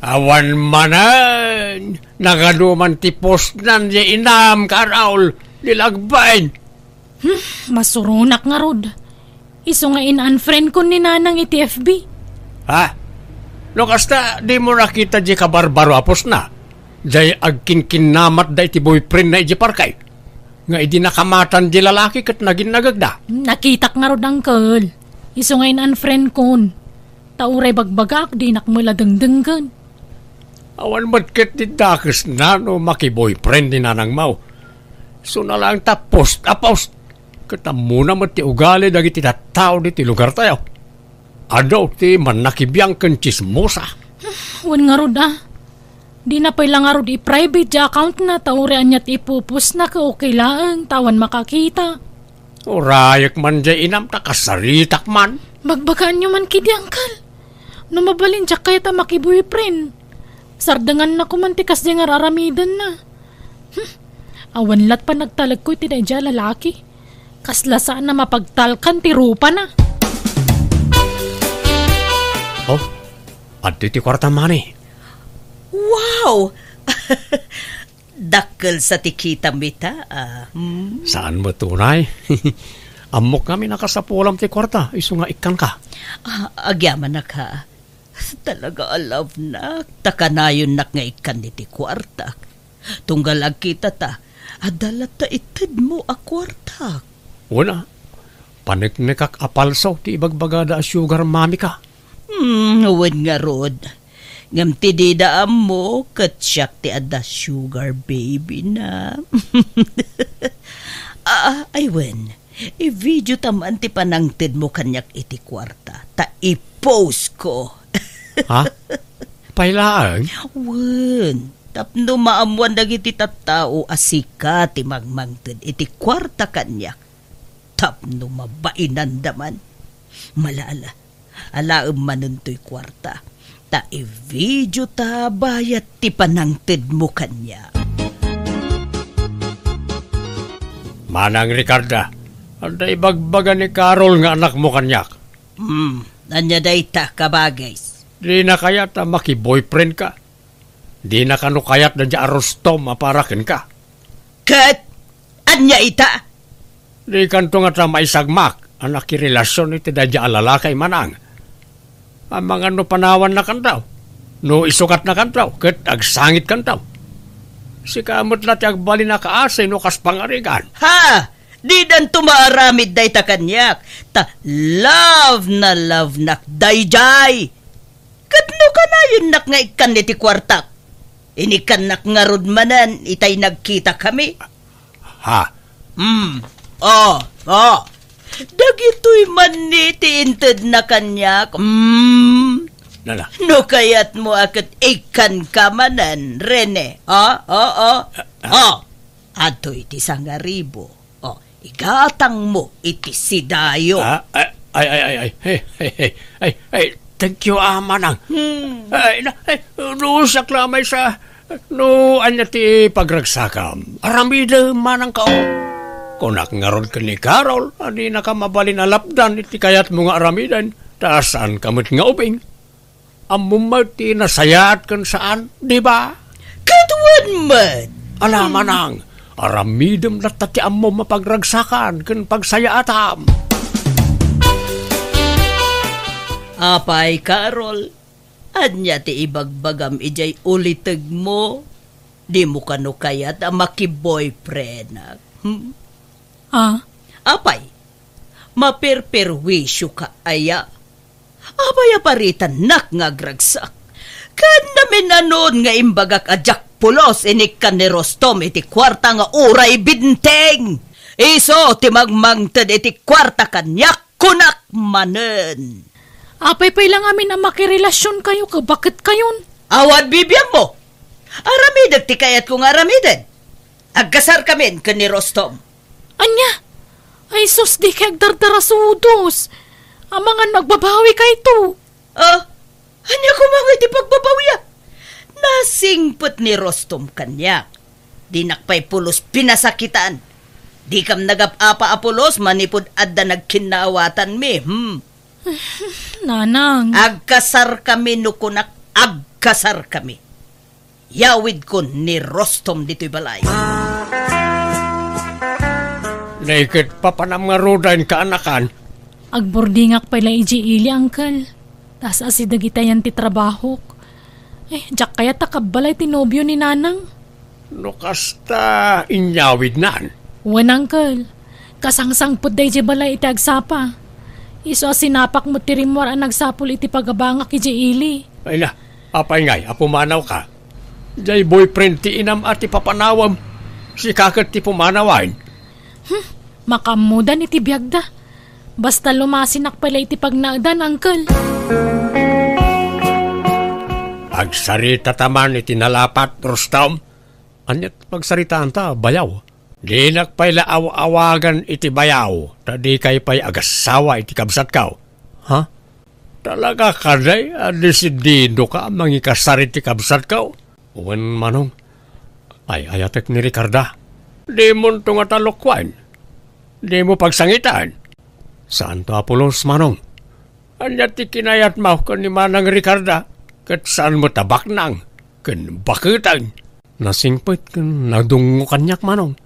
Awan manen. Nagadu man ti postnan, ya inam, karaol, ni Lagbain. Hmm, masuronak ngarud. Isu nga in-unfriend kon ni Nanang iti F B. Ha? No kasta, dimo nakita di kabarbaro a postna? Jay agkinkinnamatda iti boyfriendna iti parkay. Nga idi nakamatan di lalaki ket naginnagagda. Nakitak ngarud, uncle. Isu nga in-unfriend kon. Ta uray bagbagaak, dinak met la dengdenggen. Awan met ket ti dakesna no makiboyfriend ni Nanang Mau. Isuna laeng ta post a post. Ket ammona met ti ugali dagiti tattao diti lugartayo. Adu ti mannakibiang ken tsismosa. Wen ngarud a. Dina pay la ngarud i-private ti accountna ta uray ania ti ipupostna ket okay laeng ta awan makakita. Urayek man jay inam ta kasaritak man. Bagbagaanyo man ketdi, uncle. No mabalin, diak kayat a makiboyfriend. Sardengannak man ti kasdiay nga ar-aramidenna. Hmm. Awan lat panagtalekko iti daydiay a lalaki. Kasla saan a mapagtalkan ti rupana. Oh, adtoy ti kuarta, mani. Wow! Dakkel sa ti kitam ita, ah. Hmm. Saan met unay? Ammok ngamin a kasapulam ti kuarta, isu nga ikkanka. Ah, agyamanak, ha. Talaga a love-nak, ta kanayonnak nga ikkan iti kuartak. Tunggal agkitata, adda latta itedmo a kuartak. Wen a, paneknekak a palso ti ibagbagada a sugar mommy-ka. Hmm, wen ngarud. Ngem ti dida ammo, ket siak ti adda sugar baby-na. Ah, ay wen, I-video ta man ti panangtedmo kaniak iti kuarta, ta i-post ko. Ha? Pay laeng? Wen, tapno maammuan dagiti tattao a sika ti mangmangted iti kuarta kaniak. Tapno mabainanda man. Malala, alaem manen toy kuarta, ta i-video ta bayat ti panangtedmo kaniak. Manang Ricarda, adda ibagbaga ni Carol nga anakmo kaniak. Hmm, ania dayta, kabagis? Dina kayat a maki-boyfriend ka. Dina kano kayat daydiay a Rustom a para kenka. Ket ania ita? Dikanto ngata maisagmak a nakirelasion iti daydiay a lalaki, manang. Amangan no panawanna kantaw, no isukatna kantaw, ket agsangit kantaw. Sika met la ti agbalin a kaasi no kas pangarigan. Ha! Didanto maaramid dayta kaniak, ta love na love nak daydiay. Ket no kanayennak nga ikkan iti kuartak, inikkannak ngarud manen itay nagkitakami. Ha? Hmm. Oh, oh. Dagitoy man ni ti intedna kaniak. Hmm. Nana? No kayatmo a ket ikkanka manen, Rene. Oh, oh, oh. Ah, ah. Oh. Adtoy ti sangaribu. Oh, igatangmo iti sidayo. Ah, ay, ay, ay, ay, ay. Hey, hey, hey. Ay, ay, thank you, ah, manang. Hmm. Ay, na, ay, no, siak la maysa, no, ania ti pagragsakam? Aramidem manang kao. Kunak ngarud ken ni Carol, a dinaka mabalin a lapdan iti kayatmo nga aramiden, ta saanka met nga ubing. Ammom met ti nasayaat ken saan, di ba? Ket wen met. Ala, manang, aramidem latta ti ammom a pagragsakan ken pagsayaatam. Apay, Carol, ania ti ibagbagam idiay ulitegmo? Dimo kano kayat a makiboyfriendak? Hmm? Ah? Apay, maperperwisyo ka aya? Apay a paritannak nga agragsak? Ken naminanon nga imbagak a diak pulos inikkan ni Rustom iti kuarta nga uray benteng. Isu ti mangmangted iti kuarta kaniak, kunak manen. Apay pay la ngamin a makirelasionkayo ket baketkayon? Awan bibiangmo. Aramidek ti kayatko nga aramiden. Agkasarkamin ken ni Rustom. Ania? Ay sus, dika agdardarasudos. Amangan no agbabawikayto. Ah, ania koma ngay ti pagbabawiak? Nasingpet ni Rustom kaniak. Dinak pay pulos pinasakitan. Dikam nagap-apa a pulos manipud adda nagkinnaawatanmi, hmm. Nanang. Agkasarkami no kunak agkasarkami. Yawidkon ni Rustom ditoy balay. Naiket papanam ngaruden, kaanakan. Agburdingak pay la idiay ili, Uncle. Ta as-asideg itayan ti trabahok. Eh, diak kayat a kabbalay ti nobio ni Nanang. No kasta, inyawidnan? Wen, Uncle. Kasangsangpet daydiay balay iti agsapa. Isu a sinapak met ti rimmuar a nagsapul iti pagabangak idiay ili. Ay na, apay ngay a pumanawka? Diay boyfriend ti inam a ti papanawem. Sika ket ti pumanawen. Hmm, makaammodan iti biagda. Basta lumasinak pay la iti pagnaedan, Uncle. Agsarita ta man iti nalapat, Rustom. Ania ti pagsaritaanta, bayaw? Dinak pay la aw-awagan iti bayaw, ta dikay pay agassawa iti kabsatko. Ha? Talaga kadi a desididoka a mangikasar iti kabsatko? Wen, Manong. Ay-ayatek ni Ricarda. Dimonto ngata lokuen. Dimo pagsangitan. Saanto a pulos, Manong. Ania ti kinayatmo ken ni Manang Ricarda? Ket saan met a baknang ken baketen. Nasingpet ken nadungngo kaniak, Manong.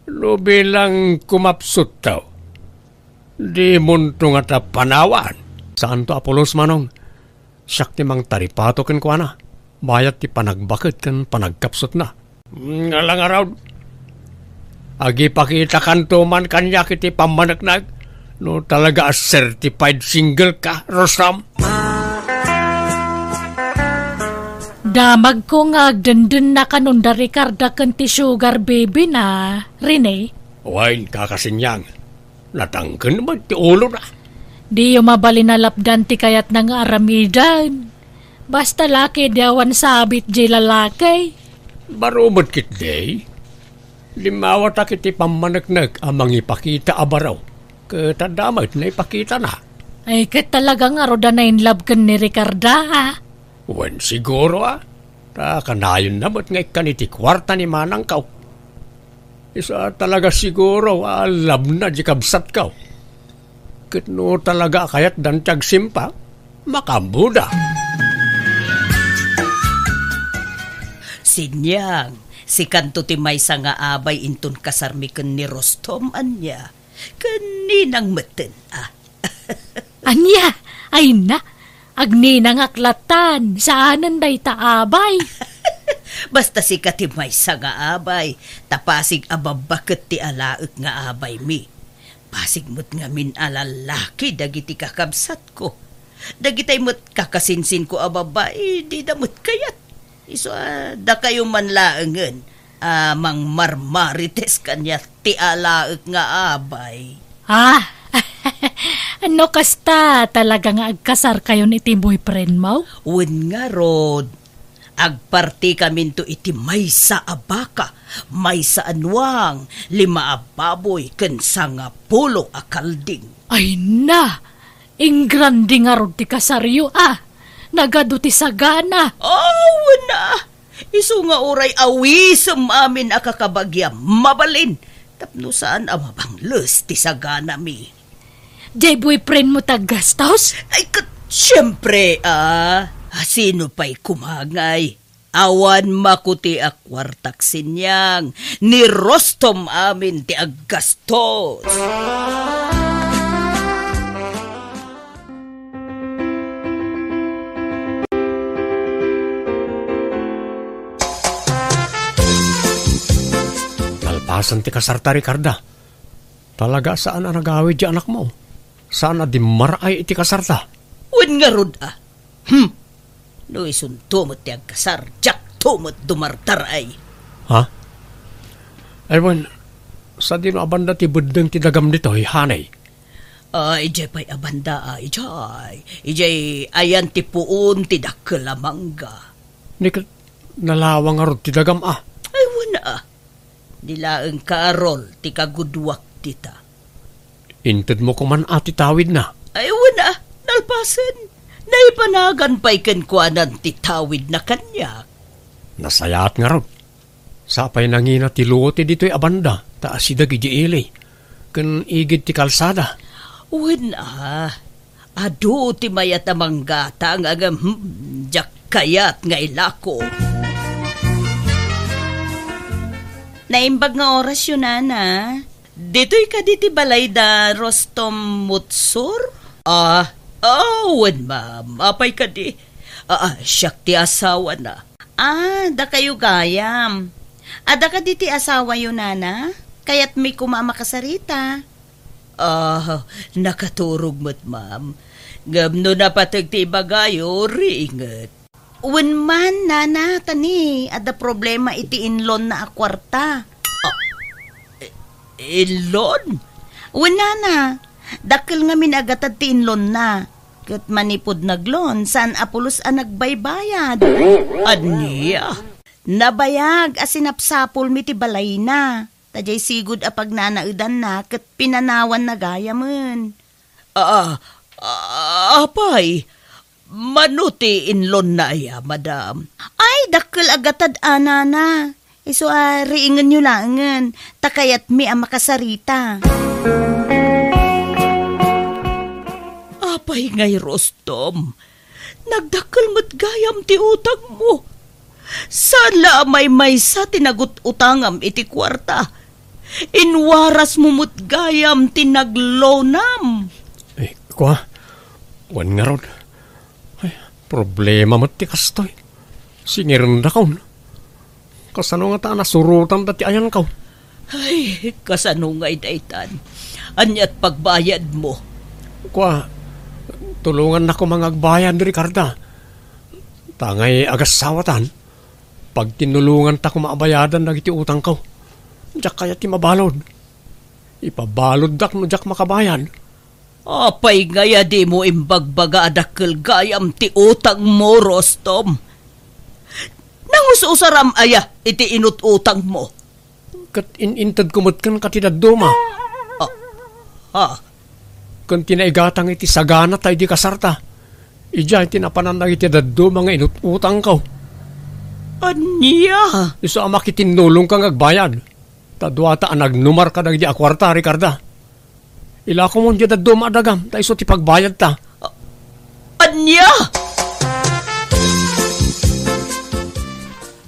No bilang kumapsutta, dimonto ngata panawan. Saanto a pulos, Manong. Siak ti mangtaripato kenkuana, bayat ti panagbaket ken panagkapsutna. Nga la ngarud, agipakitakanto man kaniak iti pammaneknek no talaga a certified single ka, Rustom. Damagko nga agdendennaka no da Ricarda ken ti sugar baby na, Rene. Wen, kakasinyang. Natangken met ti ulona. Diyo mabalin a lapdan ti kayatna nga aramiden. Basta la ketdi awan sabit diay lalaki. Baro met ketdi. Limmawatak iti pammaneknek a mangipakita a baro. Ket adda met naipakitana. Ay, ket talaga ngarud a na-in love ken ni Ricarda, a? Wen, siguro, a. Ta kanayonna met nga ikkan iti kuarta ni manangko. Isu a talaga siguro a love na di kabsatko. Ket no talaga a kayatdan ti agsimpa, makaammoda. Sinyang, sikanto ti maysa nga abay inton kasarmi ken ni Rostom, ania? Ken ninang metten, a? Ania? Ay na, agninangak latan, saanen dayta abay. Basta sika ti maysa nga abay, ta pasig a babbaket ti alaek nga abaymi. Pasig met ngamin a lallaki dagiti kakabsatko. Dagitay met kakasinsinko a babbai, dida met kayat. Isu a, dakayo man laengen a mangmarmarites kaniak ti alaek nga abay. Ah, no kasta, talaga nga agkasarkayon iti boyfriend mo? Wen ngarud, agpartikaminto iti maysa a baka, maysa a nuang, lima a baboy, ken sangapulo a kalding. Ay na! Ingrandi ngarud ti kasaryo, a! Nagadu ti sagana! Aw, wen a! Isu nga uray awisem amin a kakabagiam, mabalin, tapno saan a mabangles ti saganami. Diay boyfriend mo ti aggastos? Ay, ket, siempre, a. Sino pay koma ngay? Awan makuti a kuartak, Sinyang, ni Rostom amin ti aggastos. Nalpasen ti kasarta, Ricarda. Talaga saan a nagawid ti anakmo. Saan a dimmar-ay iti kasarta. Wen ngarud a. Hmm. No isunto met ti agkasar, diakto met dumartar-ay. Ha? Ay, wen, sadino a banda ti beddeng ti dagam ditoy, hanay? Ah, idiay pay a banda, a, idiay. Idiay ayan ti puon ti dakkel a mangga. Ni ket nalawa ngarud ti dagam, a? Ay, wen a. Di laeng Carol ti kagudwak dita. Intedmo koman a ti tawidna? Ay, wen a, nalpasen. Naipanagan pay kenkuanan ti tawidna kaniak. Nasayaat ngarud. Sapay nangina ti lote ditoy a banda, ta asideg idiay ili, ken igid ti kalsada. Wen a, adu ti mayat a manggata nga agam, hmm, diak kayat nga ilako. Naimbag nga orasyo, nana. Ditoy kadi ti balay da Rostom Mutsur? Ah, ah, wen, ma'am. Apay kadi? Ah, ah, siak ti asawana. Ah, dakayo gayam. Adda kadi ti asawayo, nana? Kayatmi koma a makasarita. Ah, nakaturog met, ma'am. Ngem no napateg ti ibagayo, riinget. Wen man, nana, ta ni, adda problema iti inlonna a kuarta. Ah, i-, inlon? Wen, nana, dakkel ngamin a gatad ti inlonna. Ket manipud nagloan, saan a pulos a nagbaybayad. Ania? Nabayag a sinapsapulmi ti balayna. Ta diay sigud a pagnanaedanna ket pinanawanna gayamen. Ah, ah, apay, mano ti inlonna aya, madam? Ay, dakkel a gatad a, nana. Isu a riingenyo laengen, ta kayatmi a makasarita. Apay ngay, Rostom, nagdakkel met gayam ti utangmo. Saan la a maymaysa ti nagut-utangam iti kuarta. Inwarasmo met gayam ti naglonam. Eh, kua, wen ngarud. Ay, problema met ti kastoy. Singirendakon. Kasano ngata a nasurotanda ti ayanko? Ay, kasano ngay daytan? Aniat pagbayadmo? Kua, tulongannak koma nga agbayad, Ricarda. Ta ngay agassawatan, pagtinnulonganta koma a bayadan dagiti utangko. Diak kayat ti mabalud. Ipabaluddak no diak makabayad. Apay ngay a dimo imbagbaga a dakkel gayam ti utangmo, Rustom? Nangus-usaram aya iti inut-utangmo? Ket in-intedko met kenka ti dadduma. Ah, ah. Ken ti naigatang iti sagana ta idi kasarta. Idiay ti napanan dagiti dadduma nga inut-utangko. Ania? Isu a makitinnulongka nga agbayad. Ta duata a nagnumar kadagidi a kuarta, Ricarda. Ilakomon diay dadduma a dagam, ta isu ti pagbayadta. Ania?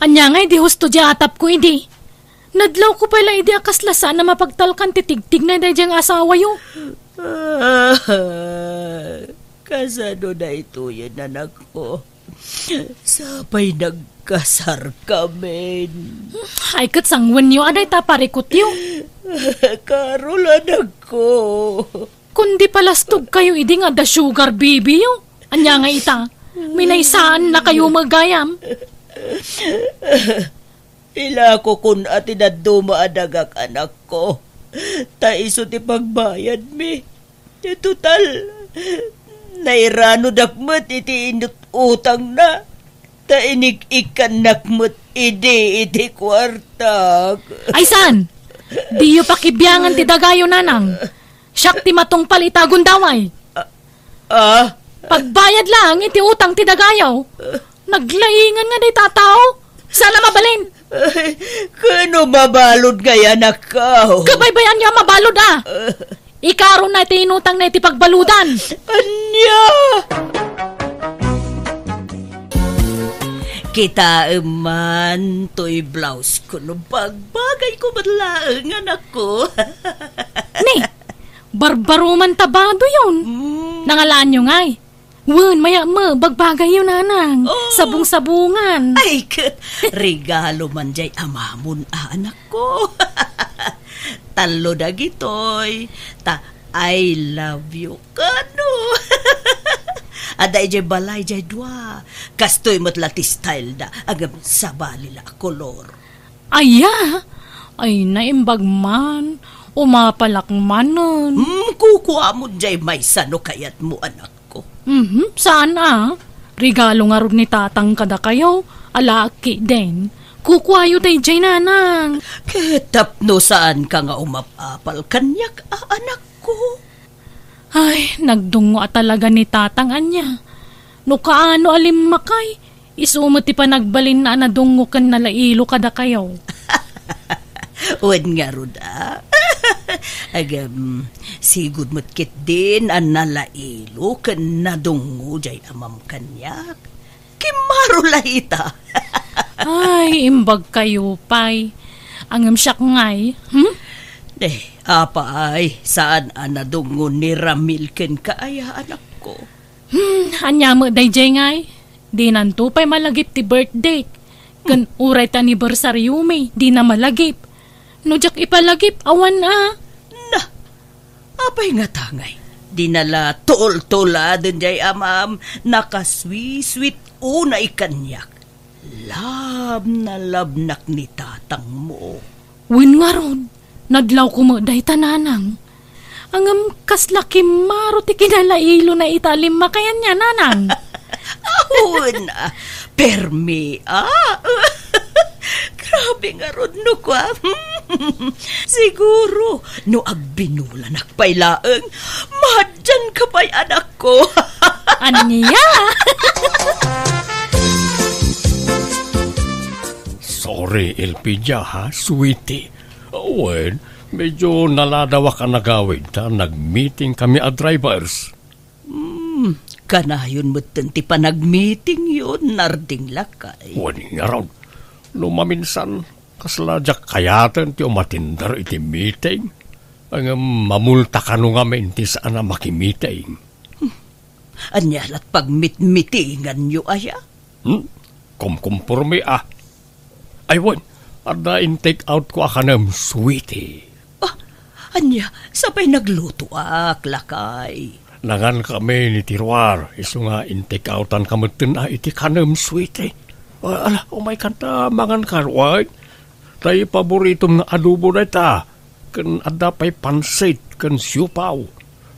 Ania ngay di husto di atapko idi? Nadlawko pay la idi a kasla saan a mapagtalkan ti tigtignay daydiay nga asawayo. Kasano daytoyen, anakko? Sapay nagkasarkamin. Ay, ket sangwenyo a dayta parikutyo. Karol, anakko. Kundi palastogkayo idi nga adda sugar babyyo. Ania nga ita? Minaysaannakayo met gayam. Ilakokon a ti dadduma a dagak, anakko. Ta isu ti pagbayadmi. Ti total, nairanodak met iti inut-utangna. Ta inik-ikkannak met idi iti kuartak. Ay saan? Diyo pakibiangan ti dagayo, nanang. Siak ti matungpal ita gundaway. Ah? Pagbayad laeng iti utang ti dagayo. Naglaingan nga dayta a tao. Saan a mabalin? Ay, kano mabalud ngay, anakko? Kabaybayanyo a mabalud a. Ikarona ti inutangna iti pagbaludan. Ania? Kitaem man toy blouse ko no bagbagayko met laeng, anakko. Ni, barbaro man ta badoyon. Mm. Nangalaanyo ngay? Wen, mayat met, bagbagayyo, nanang. Oh. Sabong-sabongan. Ay, ket, regalo man jay amamon, a, anakko. Tallo dagitoy, ta I love you kano. Adda idiay balay jay dua. Kastoy met la ti style da, ngem sabali la a kolor. Aya? Ay, naimbag man. Umapalak manen. Hmm, kukuamon jay maysa no kayatmo, anakko. Mhm, saan a? Regalo ngarud ni tatang kadakayo, alaak ketdin. Kukuayo dayjay, nanang. Ket tapno saanka nga umap-apal kaniak, a, anakko? Ay, nagdungngo a talaga ni tatang ania. No kaano a limmakay, isu met ti panagbalinna a nadungngo ken nalailo kadakayo. Wen ngarud a. Agem, sigud met ketdin a nalailo ken nadungngo jay amam kaniak. Kimmaro la ita. Ay, imbagkayo pay. Ngem siak ngay, hmm? Eh, apay, saan a nadungngo ni Ramil kenka aya, anakko? Hmm, ania met dayjay ngay? Dinanto pay malagip ti birthday. Ken uray ti anniversaryomi, dina malagip. No diak ipalagip, awan a. Na, apay ngata ngay? Dina la tultuladen jay amam, nakasweet-sweet unay kaniak. Love na love nak ni tatangmo. Wen ngarud, nadlawko met dayta, nanang. Ngem kasla kimmaro ti kinalailona ita a limmakay ania, nanang. Awan, a, permi, a. Grabe ngarud no kua. Siguro, no agbinulanak pay laeng, madianka pay, anakko. Ania? Sorry, Elpidia, ha, sweetie. Wen, medyo naladawak a nagawid ta nagmeeting kami a drivers. Hmm, kanayon metten ti panagmeetingyo, Narding lakay. Wen ngarud, no maminsan, kasla diak kayaten ti umatender iti meeting. Ngem mamulta kano ngamin ti saan a makimeeting. Hmm, ania lat pagmitmitinganyo aya? Hmm? Kumkumpormi a. Ay, wen, adda in-take out ko a kanem, sweetie. Ah, ania, sapay naglutoak, lakay. Nangan kami ni Tiruar, isu nga in-take outan ka metten a iti kanem, sweetie. Ah, ala, umay kanta, mangan ka, wen. Tay paboritom nga adobo dayta. ken adda pay pansit ken siopaw,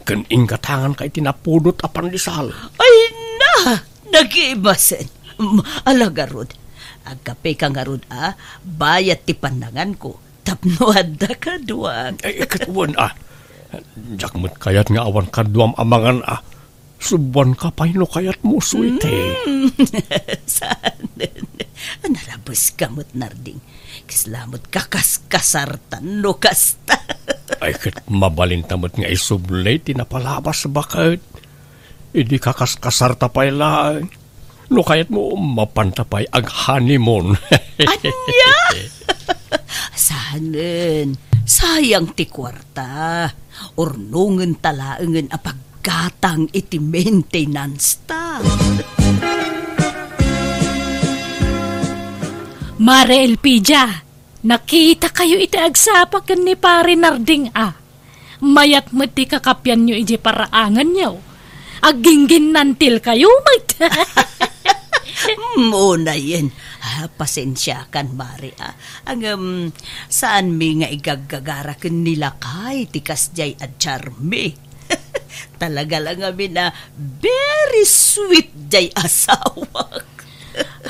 ken inggatanganka iti napudot a pandesal. Ay na! Nagimasen. Mm, ala garud. Agkapeka ngarud a, bayat ti pannanganko. Tapno adda kaduak. Ay, ket wen a. Diak met kayat nga awan kaduam a mangan a. Subuanka pay no kayatmo, sweetie. Mm. Saan? Narabeska met, Narding. Kasla met kakaskasartan no kasta. Ay, ket mabalinta met nga isubli ti napalabas, baket. Idi kakaskasarta pay laeng. No kayatmo, mapanta pay ag-honeymoon. Ania? Saanen, sayang ti kuarta. Urnongenta laengen a paggatang iti maintenance ta. Mare Elpidia, nakitakayo iti agsapa ken ni Pare Narding a. Mayat met ti kakapianyo idiay paraanganyo. Aggingginnantilkayo met. Mm, unayen. Ah, pasensiakan, Mare, ah. Ngem, saanmi nga igaggagara ken ni lakay ti kasdiay a charmi. Talaga la ngamin a very sweet diay asawak.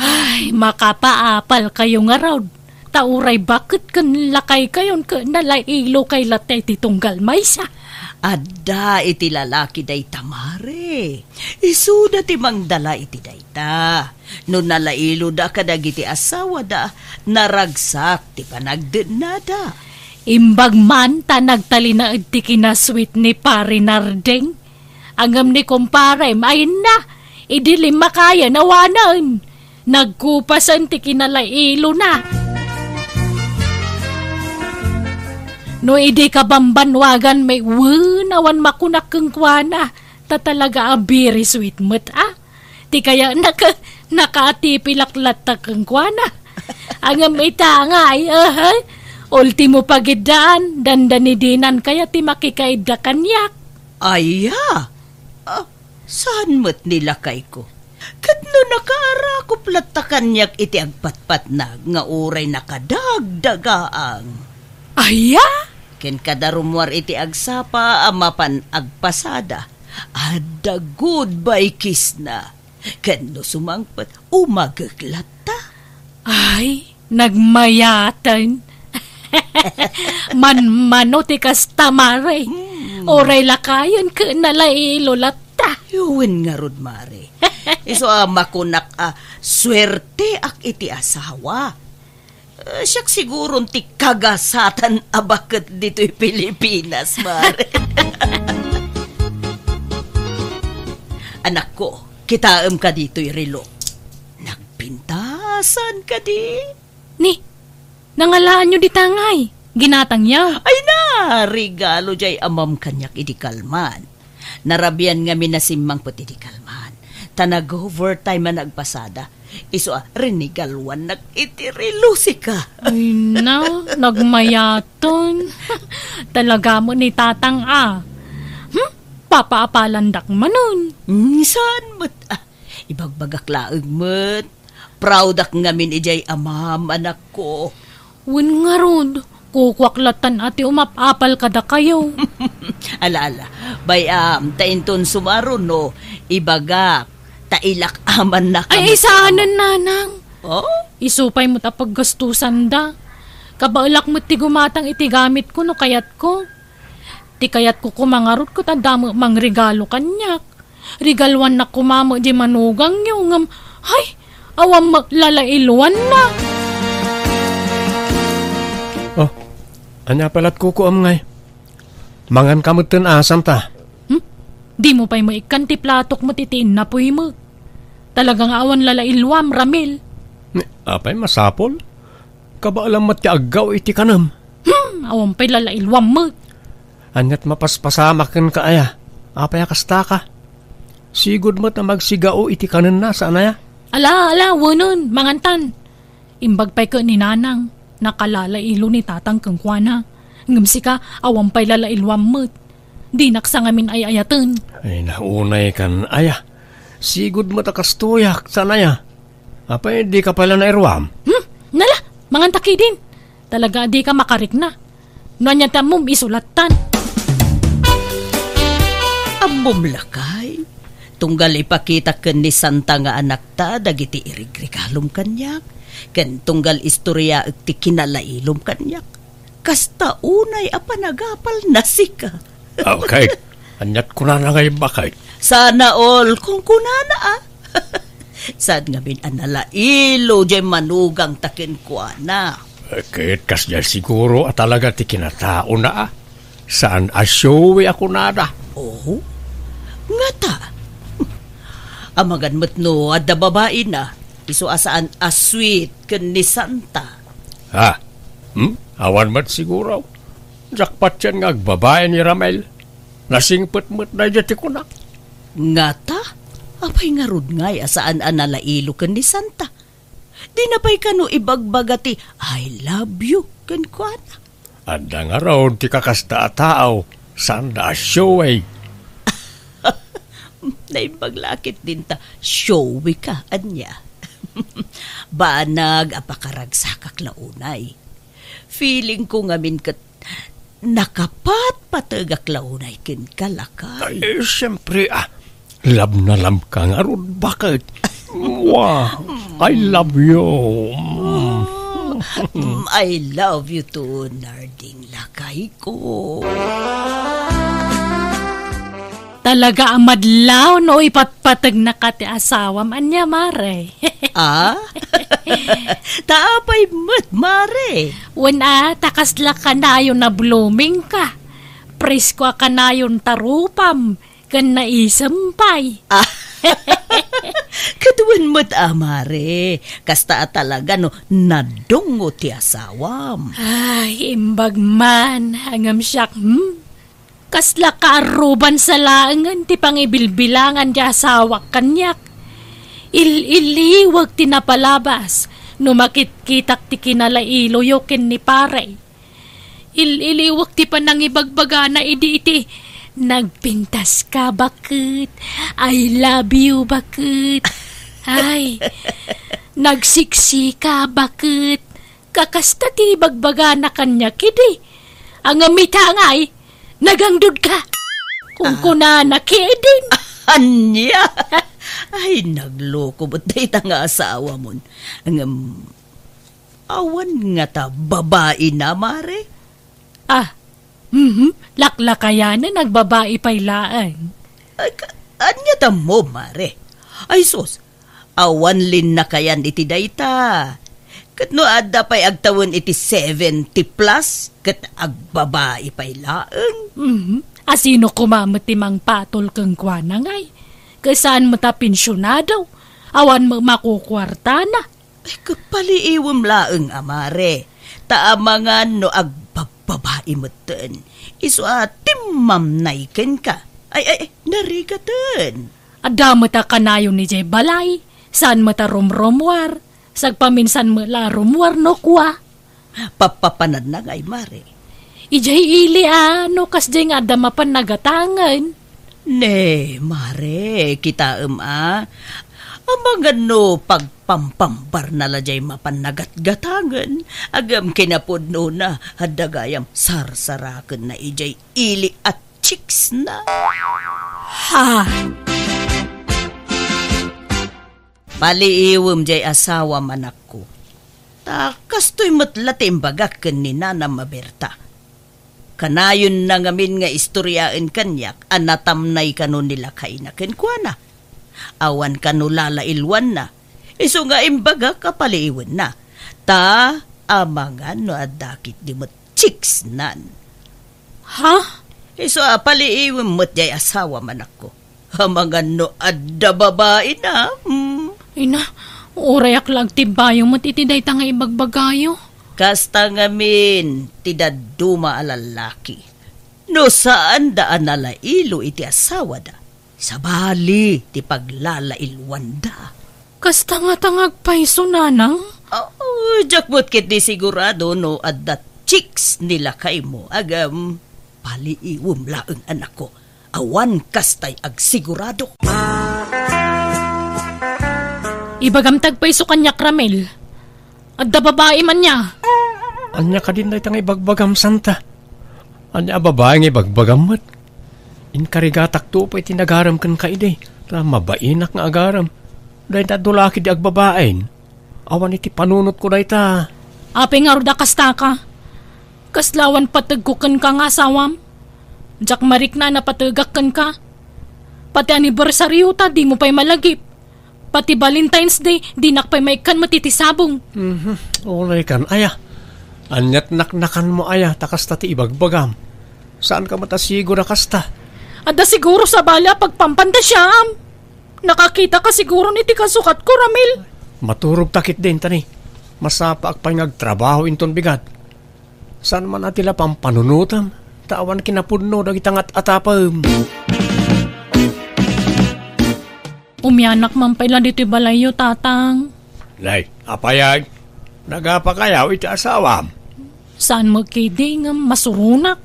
Ay, makapaapalkayo ngarud. Ta uray baket ken lakaykayon ket nalailokay latta iti tunggal maysa. Adda iti lalaki dayta, Mare. Isuda ti mangdala iti dayta. No nalailoda kadagiti asawada, naragsak ti panagdennada. Imbag man ta nagtalinaed ti kinasweet ni Pare Narding. Ngem ni kumparem, ay na, idi limmakayen, awanen. Nagkupasen ti kinalailona. No idi kabambanwagan met, wen, awan makunak kenkuana, ta talaga a very sweet met, a. Ti kayatna ket nakaatipilak latta kenkuana. Ngem ita ngay, aha, ultimo pagiddaan, dandani dinan kayat ti makikaidda kaniak. Aya? Ah, saan met ni lakayko? Ket no nakaarakop latta kaniak iti agpatpatnag nga uray nakadagdagaang. Aya? Ken kada rummuar iti agsapa a mapan agpasada, adda goodbye kiss na. Ken no sumangpet, umagek latta. Ay, nagmayaten. Manmano ti kasta, Mare. Hmm. Uray lakayen ket nalailo latta. Wen ngarud, Mare. Isu a makunak a suerteak iti asawa. Eh, siak siguron ti kagasatan a baket ditoy Pilipinas, Mare. Anakko, kitaem ka ditoy relo. Nagpintasan kadi? Ni, nangalaanyo dita ngay? Ginatangyo? Ay na, regalo jay amam kaniak idi kalman. Narabian ngamin a simmangpet idi kalman. Ta nag-overtime a nagpasada. Isu a, rinigaluannak iti relo sika. Ay na, nagmayaten. Talaga met ni Tatang a. Hmm? Papaapalandak manen. Hmm, saan met? Ah, ibagbagak laeng met. Proudak ngamin idiay amam, anakko. Wen ngarud, kukuak lattan a ti umap-apal kadakayo. Ala, ala. Bay-am, ta inton sumaruno, ibagak, ta ilak-amannak. Ay, ay, saanen, nanang. Oh? Isu pay met a paggastusanda. Kabaelak met ti gumatang iti gamitko no kayatko. Ti kayatko koma ngarud ket adda met mangregalo kaniak. Regaluannak koma met di manugangyo, ngem, hay, awan met lalailuanna. Oh, ania pay latkuko, amngay? Manganka metten a, santa? Hmm? Dimo pay maikkan ti platok met iti innapuy met. Talaga nga awan lalailuam, Ramil. Ni, apay masapul? Kabaelam met ti aggaw iti kanem. Hmm, awan pay lalailuam met. Aniat mapaspasamak kenka aya? Apay a kastaka? Sigud met a magsigao iti kanenna, saan aya? Ala, ala, wenen, mangantan. Imbag pay ket ni nanang, nakalalailo ni tatang kenkuana. Ngem sika, awan pay lalailuam met. Dinak sa ngamin ay-ayaten. Ay, naunay kan aya. Sigud met a kastoyak, saan aya? Apay, dika pay la nairuam? Hmm? Nala, manganta kidin. Talaga a dika makarikna. No ania ti ammom, isu lattan. Ammom lakay, tunggal ipakita ken ni Santa nga anakta dagiti irigregalom kaniak, ken tunggal istoriaek ti kinalailom kaniak. Kasta unay a panagapalna sika. Okay. Aniat kunana nga imbakay? Sana all, kunkunana, a. Saan ngamin a nalailo diay manugangta kenkuana? Eh, ket kasdiay siguro a talaga ti kinataona, a. Saan a showy a kunada. Oh? Ngata? Amangan met no adda babaina, isu a saan a sweet ken ni Santa. Ha? Hmm? Awan met siguro. Diak patien nga agbabai ni Ramel. Nasingpet met daydiay ti kunak. Ngata? Apay ngarud ngay a saan a nalailo ken ni Santa? Dina pay kano ibagbaga ti "I love you" kenkuana? Adda ngarud ti kakasta a tao, saanda a showy. Naimbag la a ketdin ta showy ka, ania? Banag a pakaragsakak la unay. Feeling ko ngamin ket nakapatpategak la unay kenka, lakay. Ay, eh, siyempre, a. Love na love ka ngarud, baket? Mwah! I love you. Mm, I love you too, Narding, lakay ko. Talaga a madlaw no ipatpategnaka ti asawam, ania, mare? A? Ta apay met, mare? Wen a, ta kasla kanayon a blooming ka. Presko a kanayon ta rupam ken naisem pay. A. Ket wen met a, mare. Kasta a talaga no nadungo ti asawam. Ay, imbag man, ngem siak, hmm? Kasla kaarruban sa laengen ti pangibilbilangan ti asawak kaniak. Il-iliwek ti napalabas no makitkitak ti kinalailoyo ken ni pare. Il-iliwek ti panangibagbagana idi iti, "Nagpintas ka, baket. I love you, baket. Ay, nagsiksi ka, baket." Kakasta ti ibagbagana kaniak idi. Ngem ita ngay, "Nagangdud ka," kunkunana kedin. Ania? Ay, nagloko met dayta nga asawamon. Ngem, awan ngata babaina, mare? A, mhm, laklakayanen, agbabai pay laeng. Ay, ka-, ania tammo, mare? Ay, sus, awan linnakayan iti dayta. Ket no adda pay agtawen iti seventy plus, ket agbabai pay laeng. Mhm. A, sino koma met ti mangpatol kenkuana ngay? Ket saan met a pensionado, awan met makukuartana. Ay, ket paliiwem laeng a, mare. Ta amangan no agbabbabai metten, isu a timmamnay kenka. Ay, ay, ay, narigaten. Adda met a kanayon idiay balay, saan met a rumrumuar, sagpaminsan met la a rumuar no kua. Pappapanadna ngay, mare. Idiay ili a, no kasdiay nga adda mapan nagatangen. Ne, mare, kitaem a. Amangan no pagpampambarna la diay mapan nagatgatangen, ngem kinapudnona, adda gayam sarsarakenna idiay ili a chicksna. Ha? Paliiwem diay asawam, anakko. Ta kastoy met la ti imbagak ken ni nanam a Berta. Kanayonna ngamin nga istoriaen kaniak a natamnay kano ni lakayna kenkuana. Awan kano lalailwanna. Isu nga imbagak a paliiwenna. Ta amangan no adda ketdi met chicksnan. Ha? Isu a paliiwem met diay asawam, anakko. Amangan no adda babaina, hmm. Ina, urayak la agtimbayo met iti dayta nga ibagbagayo. Kasta ngamin ti dadduma a lallaki. No saanda a nalailo iti asawada, sabali ti paglalailwanda. Kasta ngata nga agpayso, nanang? Oh, diak met ketdi sigurado no adda chicks ni lakaymo, ngem paliiwem laeng, anakko. Awan kastay agsigurado. Ibagam ti agpayso kaniak, Ramil. Adda babaim ania? Ania kadin dayta nga ibagbagam, Santa? Ania a babae nga ibagbagam met? Inkarigatakto pay ti nagarem kenka idi, ta mabainak nga agarem. Dayta dulaki di agbabain. Awan iti panunotko dayta. Apay ngarud a kastaka? Kasla awan pategko kenka nga asawam? Diak marikna a napategak kenka. Pati annibersaryo ta dimo pay malagip. Pati Valentine's Day, dinak pay maikkan met iti sabong. Mhm. Unay kan, aya. Aniat naknakanmo aya, ta kasta ti ibagbagam. Saanka met a siguro a kasta? Adda siguro sabali a pagpampantasiaam. Nakakitaka siguro iti kasukatko, Ramil. Maturogta ketdin, tani. Masapaak pay nga agtrabaho inton bigat. Saan man a ti la pampanunotem, ta awan kinapudno dagiti angat-atapem. Umianak man pay la ditoy balayyo, Tatang. Nay, apay ay? Nagapakayaw iti asawam? Saan met ketdi ngem masuronak.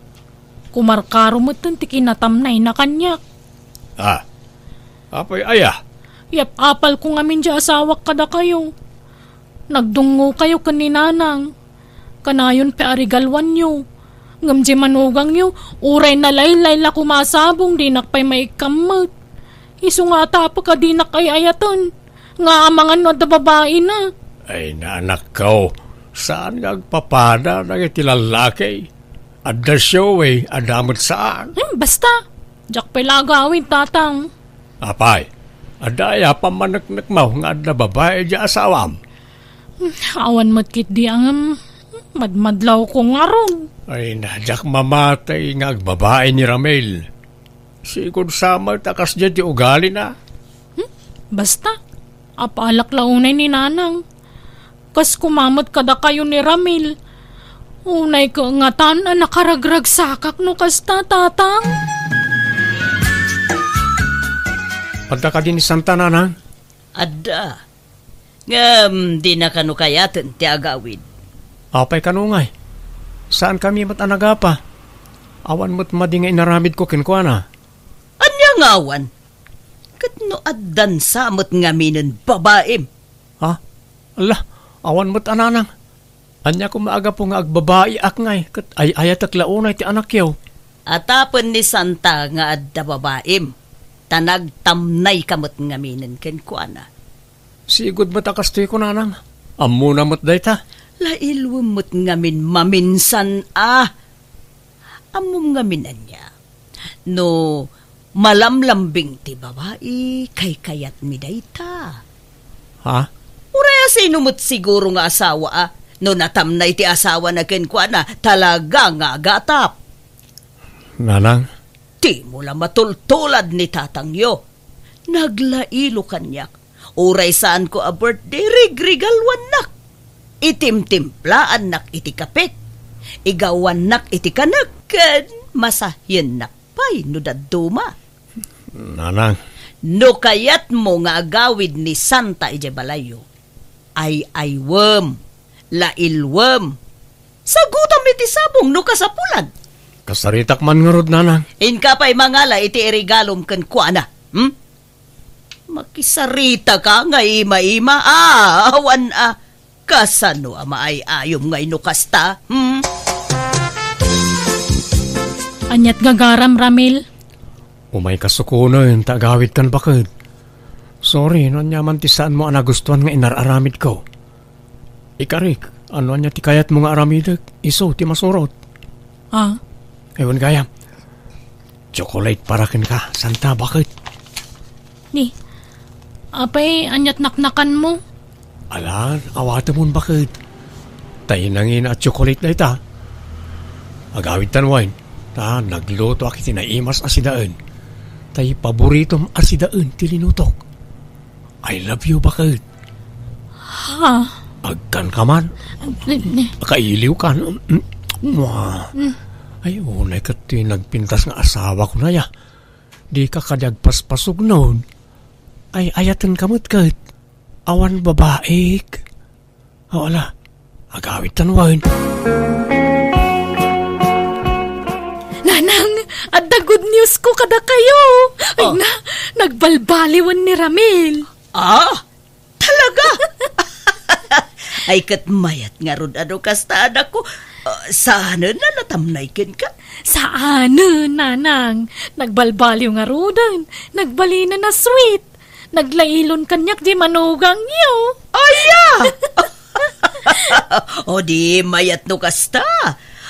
Kumarkaro metten ti kinatamnayna kaniak. Ah, apay aya? Yap-apalko ngamin diay asawak kadakayo. Nagdungngokayo ken ni Nanang. Kanayon pay a regaluanyo. Ngem diay manugangyo, uray nalaylay la koma a sabong, dinak pay maikkan met. Isu nga atapek a dinak ay-ayaten, nga amangan no adda babaina. Ay, nanakko, saan nga agpapada dagiti lallaki? Adda showy, adda met saan. Hmm, basta. Diak pay la agawid, Tatang. Apay, adda aya pammaneknekmo nga adda babai diay asawam? Hmm, awan met ketdi a ngem, madmadlawko ngarud. Ay, na, diak mamati nga agbabai ni Ramil. Sigud sa met a kasdiay ti ugalina. Hmm? Basta, apalak la unay ni Nanang. Kas koma met kadakayo ni Ramil. Unay kangatan a nakaragragsakak no kasta, Tatang. Adda kadi ni Santa, Nanang? Adda. Ngem dina kano kayaten ti agawid. Apay kano ngay? Saankami met a nagapa. Awan met madi nga inaramidko kenkuana. Ania nga awan? Ket no addan sa met ngaminen babaim? Ha? Ala, awan met a nanang. Ania koma a gapu nga agbabaiak ngay ket ay-ayatek la unay ti anakyo? Atapen ni Santa nga adda babaim, ta nagtamnayka met ngaminen kenkuana. Sigud met a kastoy kunanang, ammona met dayta. Lailwem met ngamin maminsan a. Ammom ngamin ania? No malamlambing ti babai, kaykayatmi dayta. Ha? Uray a sino met siguro nga asawa a, no natamnay ti asawana kenkuana, talaga nga agatap. Nanang? Dimo la matultulad ni tatangyo. Naglailo kaniak. Uray saanko a birthday, rigrigaluannak. Itimtimplaannak iti kapek. Igawannak iti kanek ken masahiennak pay no dadduma. Nanang. No kayatmo nga agawid ni Santa idiay balayyo, ay-aywem, lailwem. Sagutam iti sabong no kasapulan. Kasaritak man ngarud, Nanang. Inka pay mangala iti iregalom kenkuana. Hmm? Makisaritaka nga ima-ima. Ah, awan a. Kasano a maay-ayom ngay no kasta? Hmm? Aniat gagaram, Ramil? Umay kasukonen ta agawidkan, baket. Sorry no ania man ti saanmo a nagustuan nga inar-aramidko. Ikarik, ano ania ti kayatmo nga aramidek? Isu ti masurot. Ah? Ewan gayam. Chocolate para kenka, Santa, baket. Ni, apay, aniat naknakanmo? Alan, awatemon, baket. Tay nangina a chocolate dayta. Agawidtan wen, ta naglutoak iti naimas a sidaen. Tay paboritom a sidaen ti linutok. I love you, baket. Ha? Agkanka man. Akailiwkan. Mua. Ay, unay ket ti nagpintas nga asawak, unay a. Dika kadi agpaspasugnon. Ay, ayatenka met ket. Awan babaik. O, ala. Agawidtan wen. Nanang, adda good news ko kadakayo. Ay na, nagbalbaliwen ni Ramil. Ah? Talaga? Ay, ket mayat ngarud a no kasta, anakko. Ah, saanen a natamnay kenka? Saanen, nanang. Nagbalbaliw ngaruden. Nagbalinen a sweet. Naglailon kaniak di manugangyo. Aya! O di mayat no kasta.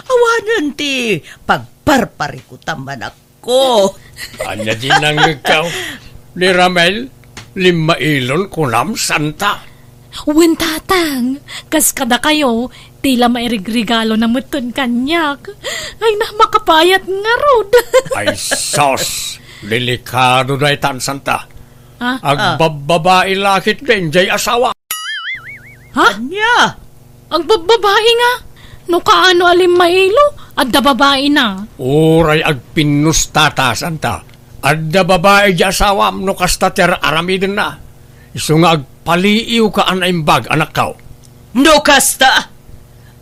Awanen ti pagparparikutam, anakko. Ania di nangngegkaw? Ni Ramel, limmailon kunam, santa? Wen, tatang, kas kadakayo, ti la mairigregalona metten kaniak. Ay, na, makapayat ngarud. Ay, sos! Delikado daytan, santa. Ah? Agbabbabai la ketdi jay asawa. Ha? Ania? Agbabbabai nga? No kaano a limmailo, adda babaina. Uray agpinnustata, santa. Adda babai di asawam no kasta ti ar-aramidenna. Isu nga agpaliiwka a naimbag, anakko. No kasta,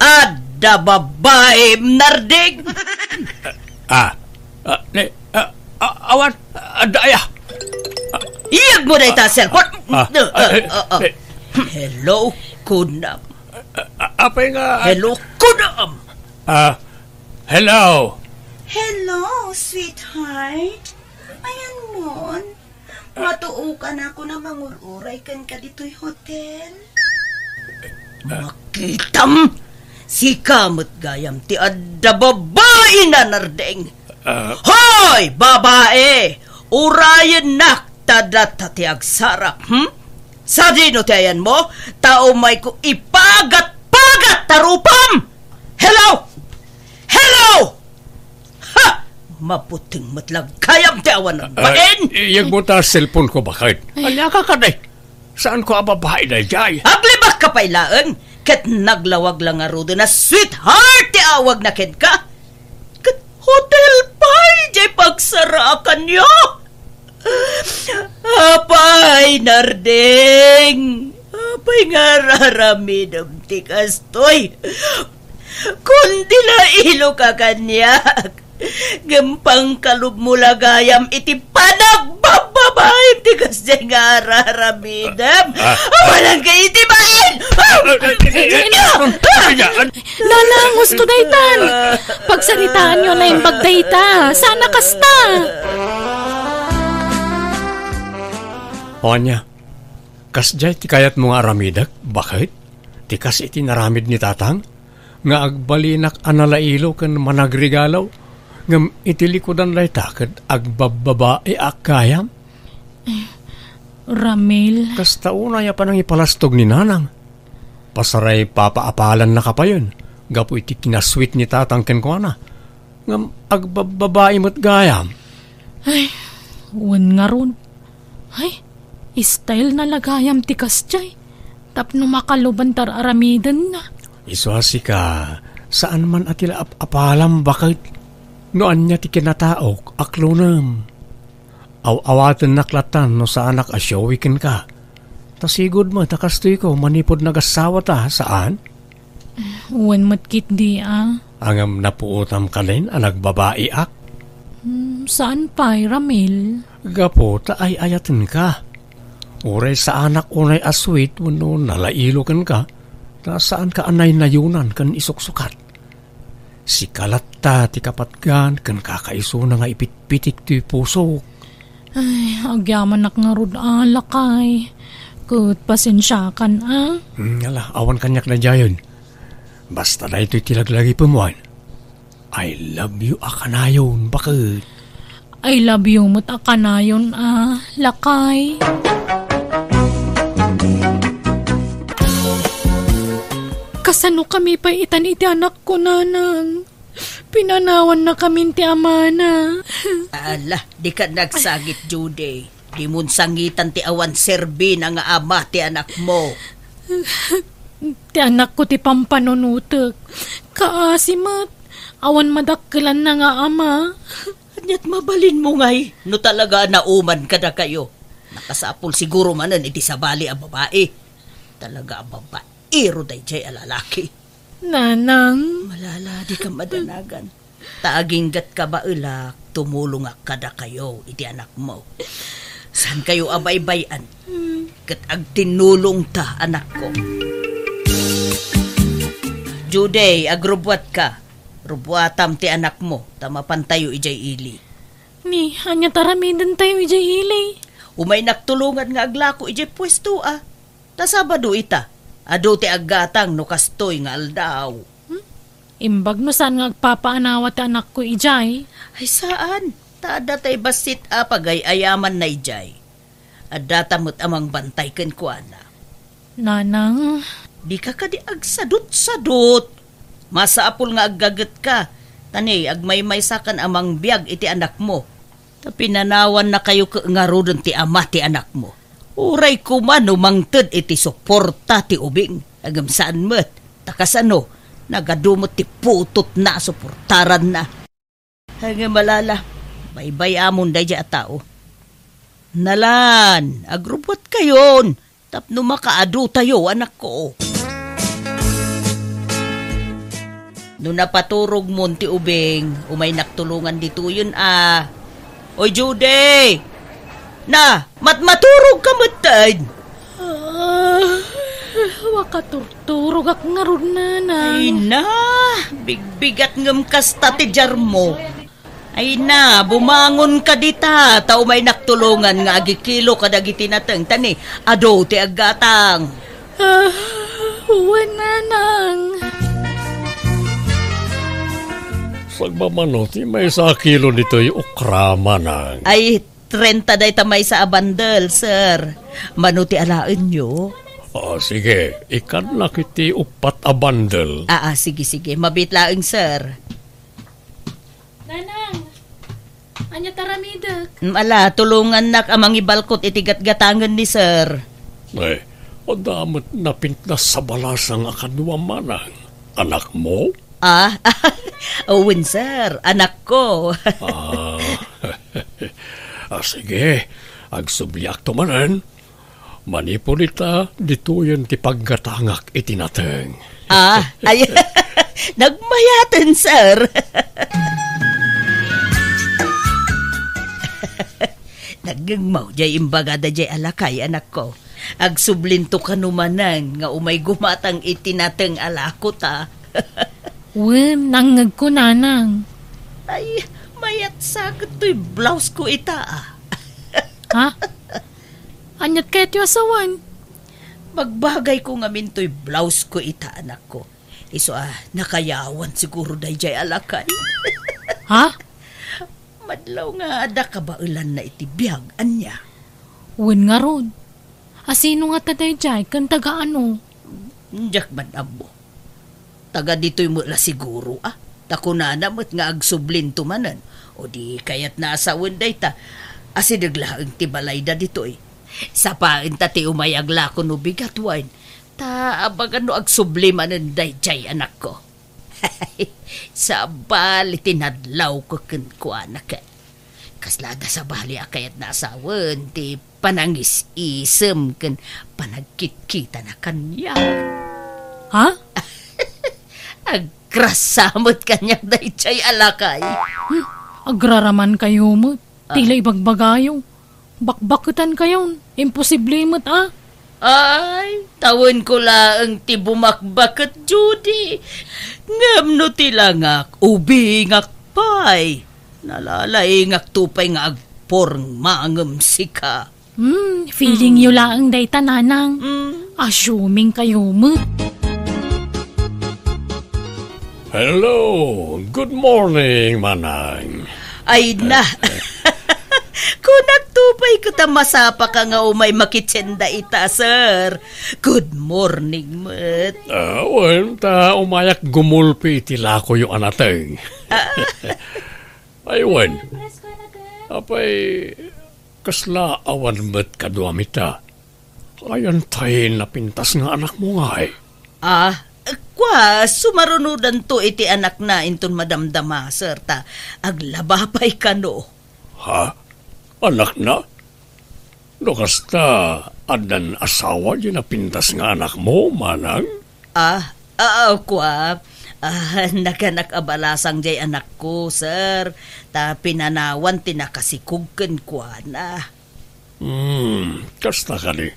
adda babaim, Narding. Ah, ah, ne, ah, ah, awan, adda aya. Iyegmo dayta a cellphone. Ah, ah, eh, eh. Hello, kunam. Ah, apay nga, ah, Hello, kunam. Ah, hello. Hello, sweetheart. Ayanmon. Matuokan ako a mangur-uray kenka ditoy hotel. Makitam! Sika met gayam ti adda babaina, Narding. Ah. Hoy, babai! Urayennak ta data ti agsarap, hmm? Sadino ti ayanmo? Ta umayko ipagat-pagat ta rupam! Hello! Hello! Ha! Mabuteng met la gayam ti awanen. Ah, bain! Iyegmo ta cellphone ko, baket. Ay. Ania ka kadi? Saanko a babai dayjay? Aglibakka pay laeng, ket naglawag la ngaruden a sweetheart ti awagna kenka. Ket hotel pay jay pagsarakanyo. Apay, Narding? Apay nga ar-aramidem ti kastoy? Kundi nailoka kaniak, ngem pangkalubmo la gayam iti panagbabbabaim ti kasdiay nga ar-aramidem. Ah, ah. Amangan ka iti bain! Ah, ah, ah, ah, ah, ah, ah, ah, ah, ah, Nanang, husto daytan. Pagsaritaanyo a naimbag dayta. Saan a kasta? O ania, kasdiay ti kayatmo nga aramidek, baket? Ti kas iti naramid ni tatang, nga agbalinak a nalailo ken managregalo, ngem iti likudan dayta ket agbabbabaeak gayam? Eh, Ramil. Kasta unay a panangipalastog ni nanang. Pasaray papaapalannaka payen gapu iti kinasweet ni tatang kenkuana. Ngem agbabbabai met gayam. Ay, wen ngarud. Ay, style na la gayam ti kasdiay. Tapno makaluban ti ar-aramidenna. Isu a sika, saan man a ti la ap-apalam, baket. No ania ti kinataok, aklonem. Aw-awatennak latan no saanak a showy kenka. Ta sigud met a kastoyko manipud nagassawata, saan? Wen met ketdi a. Ngem napuotam kanen a nagbabaiak? Hmm, saan pay, Ramil? Gapu ta ay-ayatenka. Uray saanak unay a sweet wenno nalailo kenka, ta saanka a naynayunan ken isuksukat. Sika latta ti kapatgan ken kakaisuna nga ipitpitik toy pusok. Ay, agyamanak ngarud a, lakay. Ket pasensiakan a. Hmm, ala, awan kaniak daydiayen. Basta daytoy ti laglagipem wen. I love you a kanayon, baket. I love you met a kanayon a, lakay. Kasano kami pay itan iti anakko, nanang? Pinanawannakamin ti amana. Ala, dika nagsangit, Judy. Dimon sangitan ti awan serbina nga ama ti anakmo. Ti anakko ti pampanunotek. Kaasi met, awan madakkelanna nga ama. Ania't mabalinmo ngay no talaga a nauman kadakayo? Nakasapul siguro manen iti sabali a babai. Talaga a babaero daydiay a lalaki. Nanang. Malala, dika madanagan. Ta aginggatka baelak, tumulongak kadakayo iti anakmo. Saankayo a baybay-an? Ket agtinulongta, anakko. Judy, agrubbuatka. Rubbuatam ti anakmo, ta mapantayo idiay ili. Ni, ania ti aramidentayo idiay ili? Umaynak tulongan nga aglako idiay puesto, a. Ta Sabado ita. Adu ti aggatang no kastoy nga aldaw. Hmm? Imbag no saan nga agpapaanawa ti anakko idiay? Ay, saan. Ta adda tay bassit a pagay-ayamanna idiay. Addata met a mangbantay kenkuana. Nanang. Dika kadi agsadutsadut. Masapul nga aggagetka. Ta ni, agmaymaysakan a mangbiag iti anakmo. Ta pinanawannakayo ket ngaruden ti ama ti anakmo. Uray koma no mangted iti suporta ti ubing, ngem saan met. Ta kasano, nagadu met ti putotna a suportaranna. Ngem alala, baybay-amon daydiay a tao. Nalan, agrubbuatkayon, tapno makaadutayo, anakko. No napaturogmon ti ubing, umaynak tulongan ditoyen a. Oy, Judy! Na, matmaturog ka metten! Ah, makaturturogak ngarud, Nanang. Ay na, bigbigat ngem kasta ti diarmo. Ay na, bumangon ka dita, ta umaynak tulongan nga agikilo kadagiti nateng, ta ni, adu ti aggatang. Ah, wen, Nanang. Sagmamano ti maysa a kilo ditoy okra, Manang? Ay, trenta dayta maysa a bandel, sir. Mano ti alaenyo? Ah, sige, ikkannak iti uppat a bandel. Ah, ah, sige, sige. Mabiit laeng, sir. Nanang, ania ti aramidek? Mm, ala, tulongannak a mangibalkot iti gatgatangen ni sir. Ay, adda met napintas a balasang a kaduam, Manang. Anakmo? Ah, wen, sir. Anakko. Ah, ah, sige. Agsubliakto manen. Manipud ita, ditoyen ti paggatangak iti nateng. Ah, ay, nagmayaten, sir. Nagngegmaw jay imbagada jay a lakay, anakko. Agsublinto kano manen nga umay gumatang iti nateng a lakot, a. Wen, nangngegko, Nanang. Ay, mayat saket toy blouse ko ita, a. Ha? Aniat kayatyo a sawen? Bagbagayko ngamin toy blouse ko ita, anakko. Isu a, nakayawan siguro dayjay a lakay. Ha? Madlaw nga adda kabaelanna iti biag, ania? Wen ngarud. A sino ngata dayjay, ken taga ano? Diak man ammo. Taga ditoy met la siguro, a. Ta kunana met nga agsublinto manen. O di kayatna a sawen dayta, asideg laeng ti balayda ditoy. Sapaenta ti umay aglako no bigat wen. Ta abagan no agsubli manen dayjay, anakko. Sabali ti nadlawko kenkuana ket. Kasla adda sabali a kayatna a sawen ti panangis-isem ken panagkitkitana kaniak. Ha? Agrasa met kaniak dayjay a lakay. Hmm, agraramankayo met. Ah. Ti la ibagbagayo. Bakbaketankayon. Imposible met, a. Ay, tawenko laeng ti bumakbaket, Judy. Ngem no ti langak, ubingak pay. Nalalaingakto pay nga agporma ngem sika. Hmm, feeling yo laeng dayta, Nanang. Hmm. Assuming kayo met. Hello, good morning, Manang. Ay na. Kunakto pay ket a masapaka nga umay makitsenda ita, sir. Good morning met. Ah, wen, ta umayak gumulpi iti lakoyo a nateng. Ah. Ay, wen. Apay, kasla awan met kaduam ita? Ayan tay napintas nga anakmo ngay? Ah, kua, sumarunodanto iti anakna inton madamdama, sir, ta aglaba pay kano. Ha? Anakna? No kasta, addan asawa di napintas nga anakmo, Manang? Ah, ah, kua, ah, naganak a balasang jay anakko, sir. Ta pinanawan ti nakasikog kenkuana. Hmm, kasta kadi.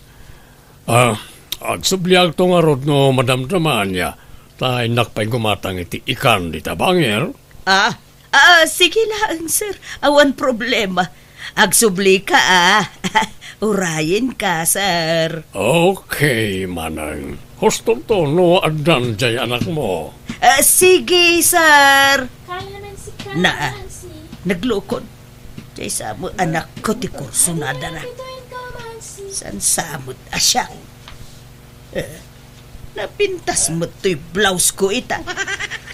Ah, agsubliakto ngarud no madamdama ania. Ta innak pay gumatang iti ikan dita bangir. Ah, ah, sige laeng, sir. Awan problema. Agsublika, ah. Urayenka, sir. Okay, manang. Hustonto no addan jay anakmo. Ah, sige, sir. Na, ah, naglukon. Jay sa met anakko ti kursunadana. Saan sa met a siak? Eh, napintas met toy blouse ko ita.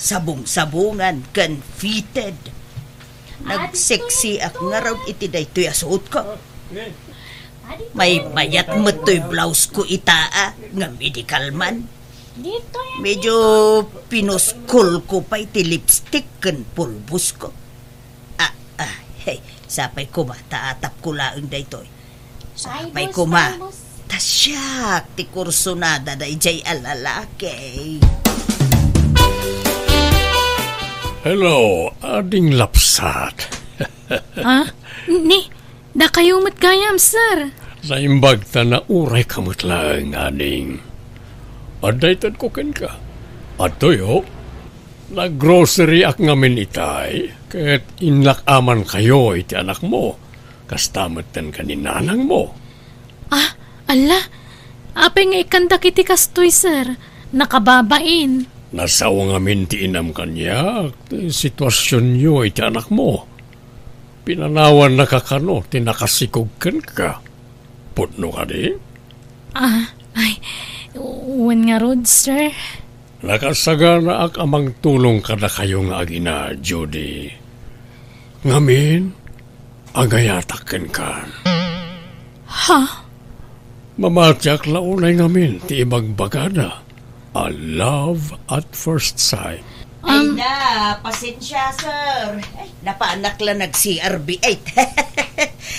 Sabong-sabongan ken fitted. Nagseksiak ngarud iti daytoy a suotko. Maymayat met toy blouse ko ita, ah, nga medical man. Medyo pinuskol ko pay ti lipstick ken pulbos ko. Ah, ah, hey, sapay koma ta atapko laeng daytoy. Sapay koma ta siak ti kursunada dayjay a lalaki. Hello, ading lapsat. Ah, ni, dakayo met gayam, sir. Naimbag ta nauray ka met laeng, ading. Adda itedko kenka. Adtoyo, naggroceryak ngamin itay, ket innak amankayo iti anakmo. Kasta metten ken ni nanangmo. Ah, alla, apay nga ikkandak iti kastoy, sir? Nakababain. Nasao ngamin ti inam kaniak, ti situasionyo iti anakmo. Pinanawannaka kano ti nakasikog kenka. Pudno kadi? Ah, ay, wen ngarud, sir. Nakasaganaak a mangtulong kadakayo nga agina, Judy. Ngamin, agayatak kenkan. Ha? Mamatiak la unay ngamin ti ibagbagada a love at first sight. Ay Um, na, pasensya, sir. Ay, napaanak la nag-C R B eight.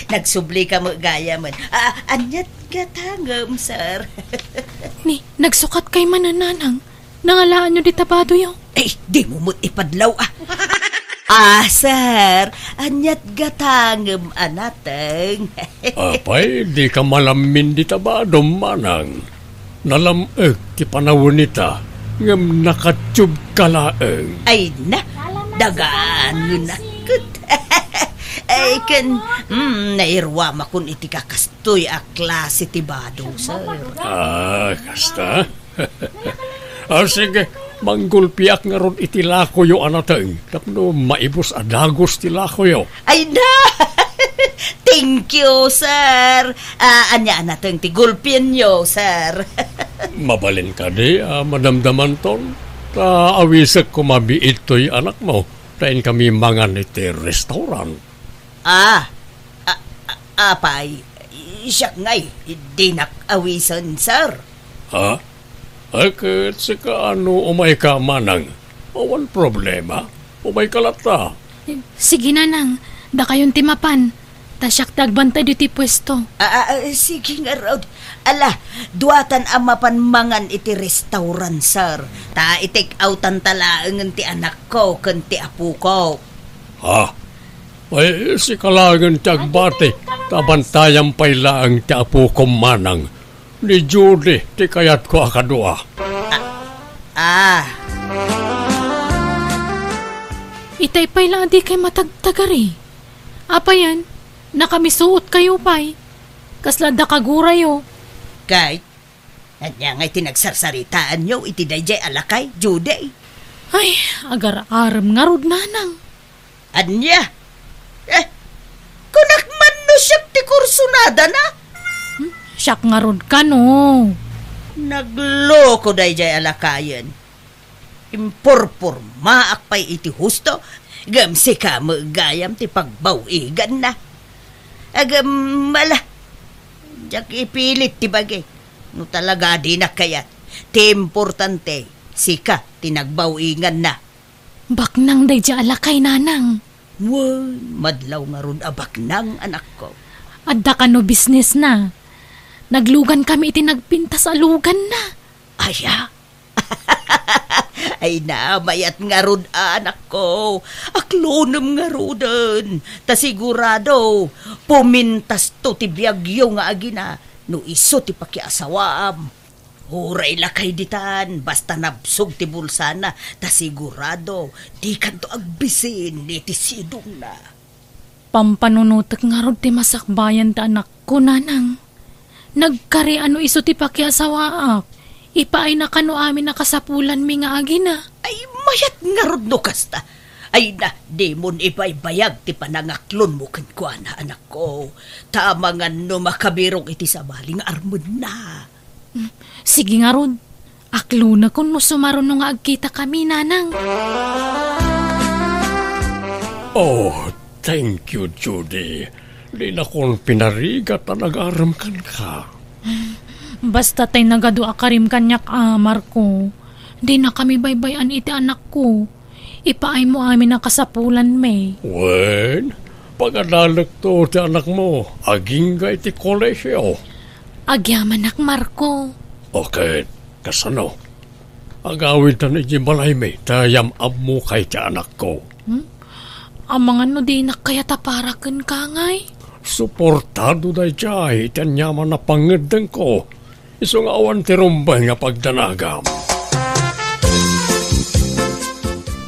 Nagsublika met gayamen. Ah, aniat gatangem, sir? Ni, nagsukat kay manananang. Nangalaanyo dita badoyo? Ay, dimo met ipadlaw, ah. Ah, sir, aniat gatangem a nateng? Apay, dika malammin dita badom, manang. Nalam-ek ti panawen ita, ngem nakatubka laeng. Ay na, dagangenak ket. Ay, ken, mm, nairuamakon iti kakastoy a klase ti bado, sir. Ah, kasta? Ah, sige, manggulpiak ngarud iti lakoyo a nateng tapno maibus a dagus ti lakoyo. Ay na! Thank you, sir. Ah, ania a nateng ti gulpienyo, sir? Mabalin kadi a madamdamanton? Ta awisek koma biit toy anakmo, ta inkami mangan iti restaurant. Ah, a-, a-, apay, siak ngay, dinak awisen, sir. Ha? Ay, ket sika no umayka, manang. Awan problema. Umayka latta. Sige, nanang. Dakayon ti mapan. Ta siak ti agbantay ditoy puesto. Ah, ah, ah, sige ngarud. Ala, duatan a mapan mangan iti restaurant, sir. Ta i-take outan ta laengen ti anakko ken ti apoko. Ha? Ay, sika laengen ti agbati, ta bantayam pay laeng ti apokom, manang. Ni Judy ti kayatko a kadua. Ah. Itay pay la a dikay matagtagari. Apayen, nakamisuotkayo pay. Kasla adda kagurayo. Kay, ania ngay ti nagsarsaritaanyo iti daydiay a lakay, Judy? Ay, agar-arem ngarud, nanang. Ania? Eh, kunak man no siak ti kursunadana? Hmm? Siak ngarud kano. Nagloko daydiay a lakayen. Impurpurmaak pay iti husto, ngem sika met gayam ti pagbawiganna. Agem, ala, diak ipilit ti bagik. No talaga dinak kayat, ti importante, sika ti nagbawiganna. Baknang daydiay a lakay, nanang. Wen, madlaw ngarud a baknang, anakko. Adda kano businessna. Naglugan kami iti nagpintas a luganna. Aya? Ay na, mayat ngarud, anakko. Aklonem ngaruden. Ta sigurado, pumintasto ti biagyo nga agina no isu ti pakiasawaam. Uray lakay ditan, basta nabsog ti bulsana, ta sigurado, dikanto agbisin iti sidongna. Pampanunotek ngarud ti masakbayan ti anakko, nanang. Nagkari a no isu ti pakiasawaak. Ipaayna kano amin a kasapulanmi nga agina. Ay, mayat ngarud no kasta. Ay na, dimon ibaybayag ti panangaklonmo kenkuana, anakko. Ta amangan no makabirok iti sabali nga armenna. Hmm, sige ngarud. Aklonakon no sumaruno nga agkitakami, nanang. Oh, thank you, Judy. Dinakon pinarigat a nagarem kenka. Basta tay nagadu a karim kaniak a, Marco. Dinakami baybay-an iti anakko. Ipaaymo amin a kasapulanmi. Wen, pagadalekto ti anakmo, agingga iti kolehio. Agyamanak, Marco. O ket, kasano? Agawidtan idiay balaymi, ta yam-ammo kay ti anakko. Hmm? Amangan no dinak kayat a para kenka ngay? Suportado daydiay iti aniaman a pangngeddengko. Isu nga awan ti rumbeng nga pagdanagam.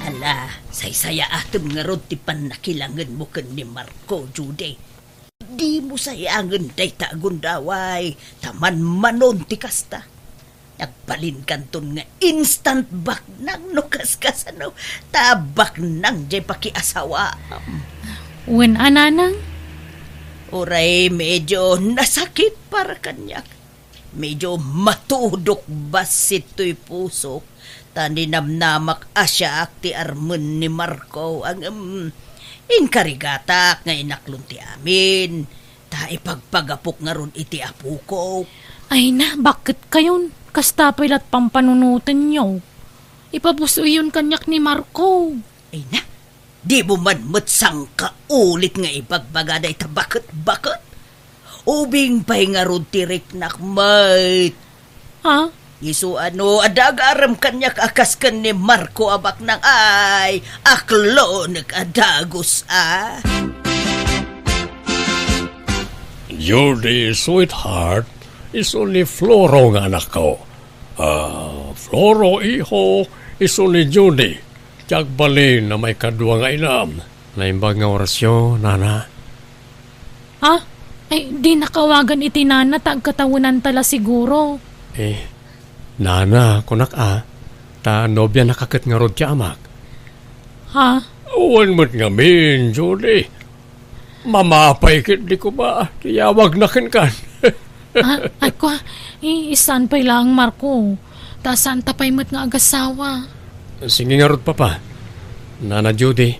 Ala, saysayaatem ngarud ti pannakilangenmo ken ni Marco, Judy. Dimo sayangen dayta a gundaway, ta manmanon ti kasta. Nagbalinkanton nga instant baknang no kaskasano, ta baknang jay pakiasawaam. Wen a, nanang? Uray medyo nasakit para kaniak. Medyo matudok bassit toy pusok, ta ninamnamak a siak ti armen ni Marco, ngem inkarigatak nga inaklon ti amin, ta ipagpagapok ngarud iti apokok. Ay na, bakit kayon? Kasta pay lat pampanunotenyo. Ipabus-oyon kaniak ni Marco. Ay na, dimo man met sangkaulit nga ibagbaga dayta baket-baket. Ubing pay ngarud ti riknak met. Ha? Isu a no adda agarem kaniak a kas ken ni Marco a baknang, ay, aklonek a dagus a. Judy, sweetheart, isu ni Floro nga anakko. Ah, Floro, iho, isu ni Judy. Ti agbalin a maikadua nga inam. Naimbag nga orasyo, nana. Ah, ay, dinak awagan iti nana ta agkatawenanta la siguro. Eh, nana, kunak a, ta nobianaka ket ngarud ti amak. Ha? Wen met ngamin, Judy. Mamapay ket di ko ba ti awagna kenkan. Ah, ay, kua, i-, saan pay laeng, Marco? Ta saanta pay met nga agasawa. Sige ngarud, Papa. Nana Judy,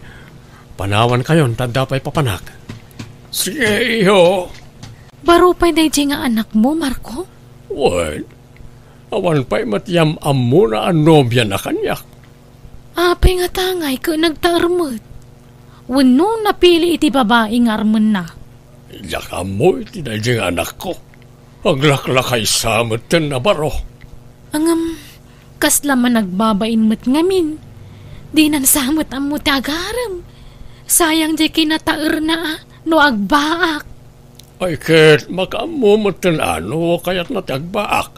panawankayon ta adda pay papanak. Sige, iho. Baro pay daydiay nga anakmo, Marco? Wen, awan pay met yam-ammona a nobiana kaniak. Apay ngata ngay ket nagtaer met? Wenno napili iti babai nga armenna? Diak ammo iti daydiay nga anakko. Aglaklakaysa metten a baro. Ngem, kasla managbabain met ngamin. Dinan sa met ammo ti agarem. Sayang diay kinataerna a no agbaak. Ay ket, makaammo metten a no kayatna ti agbaak.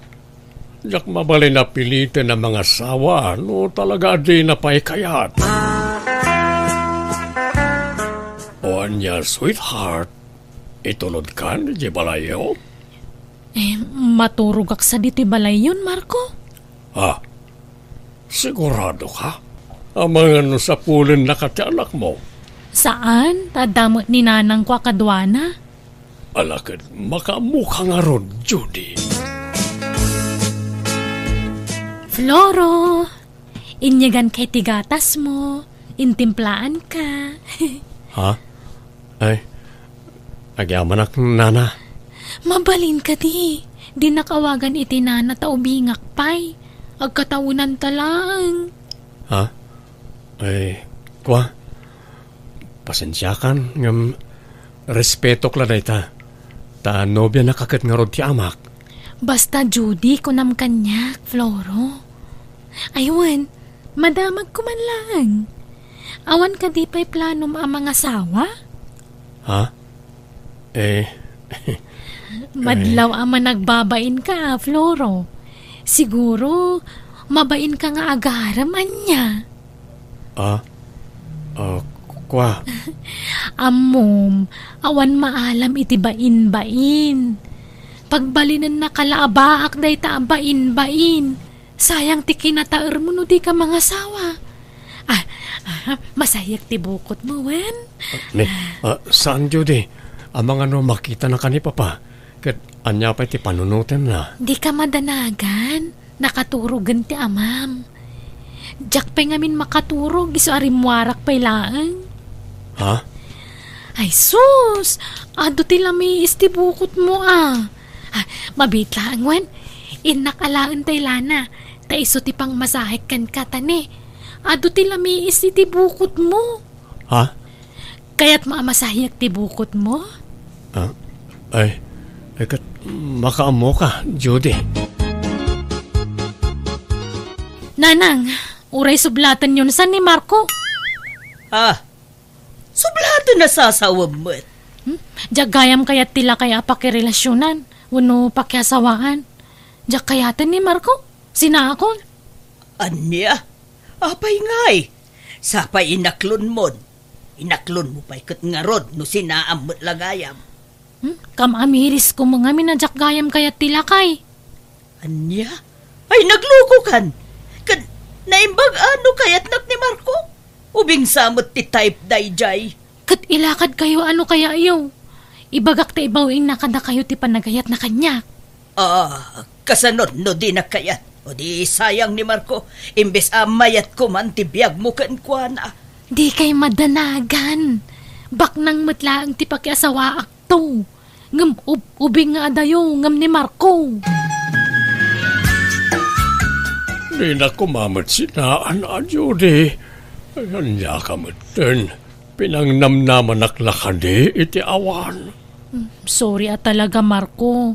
Diak mabalin a piliten a mangasawa no talaga a dina pay kayat. O ania, sweetheart? Itulodkan idiay balayyo? Eh, maturogak sadi ti balayyon, Marco. Ah, sigurado ka? Amangan no sapulennaka ti anakmo? Saan, ta adda met ni nanangko a kaduana. Ala ket, makaammoka ngarud, Judy. Floro, inyagan kay ti gatasmo, intimplaanka. Ha? Ay, agyamanak, nana. Mabalin kadi, dinak awagan iti nana ta ubingak pay. Agkatawenanta laeng. Ha? Ay, kua, pasensiakan, ngem respetok la dayta. Ta nobianaka ket ngarud ti amak. Basta Judy, kunam kaniak, Floro. Ay wen, madamagko man laeng. Awan kadi pay planom a mangasawa? Ha? Eh, madlaw a managbabainka, Floro. Siguro, mabainka nga agarem, ania? Ah? Ah, kua? Ammom, awan maalam iti bain-bain. Pagbalinennaka la a baak dayta a bain-bain. Sayang ti kinataermo no dika mangasawa. Ah, ah, masayak ti bukotmo, wen? Ah, ni, ah, saan, Judy? Amangan no makitanaka ni Papa. Ket ania pay ti panunotenna? Dika madanagan. Nakaturogen ti amam. Diak pay ngamin makaturog, isu a rimmuarak pay laeng. Ha? Ay sus! Adu ti lamiis ti bukotmo, a. Ah, mabiit laeng wen. Innak alaen tay lana. Ta isu ti pangmasahek kenka, ta ni, adu ti lamiis iti bukotmo. Ha? Kayatmo a masahiak ti bukotmo? Ah, ay, ay, ket makaammoka, Judy. Nanang, uray sublatenyon san ni Marco. Ah, sublaten a sasawem met. Hmm? Diak gayam kayat ti lakay a pakirelasionan wenno pakiasawaan. Diak kayaten ni Marco. Sinaakon. Ania? Apay ngay? Sapay inaklonmon. Inaklonmo pay ket ngarud no sinaam met la gayam. Hmm? Kam-amiris ko ngamin a diak gayam kayat ti lakay. Ania? Ay, naglukokan. Ket naimbag a no kayatnak ni Marco? Ubing sa met ti type daydiay. Ket ilakadkayo a no kayatyo. Ibagak ta ibaw-ingna kadakayo ti panagayatna kaniak. Ah, kasano no dinak kayat? O di sayang ni Marco, imbes a mayatko man ti biagmo kenkuana. Dikay madanagan. Baknang met laeng ti pakiasawaakto. Ngem ub-, ubing nga adayo ngem ni Marco. Dinak koma met sinaan a, Judy. Ania ka metten? Pinangnamnamanak la kadi iti awan? Mm, sorry a talaga, Marco.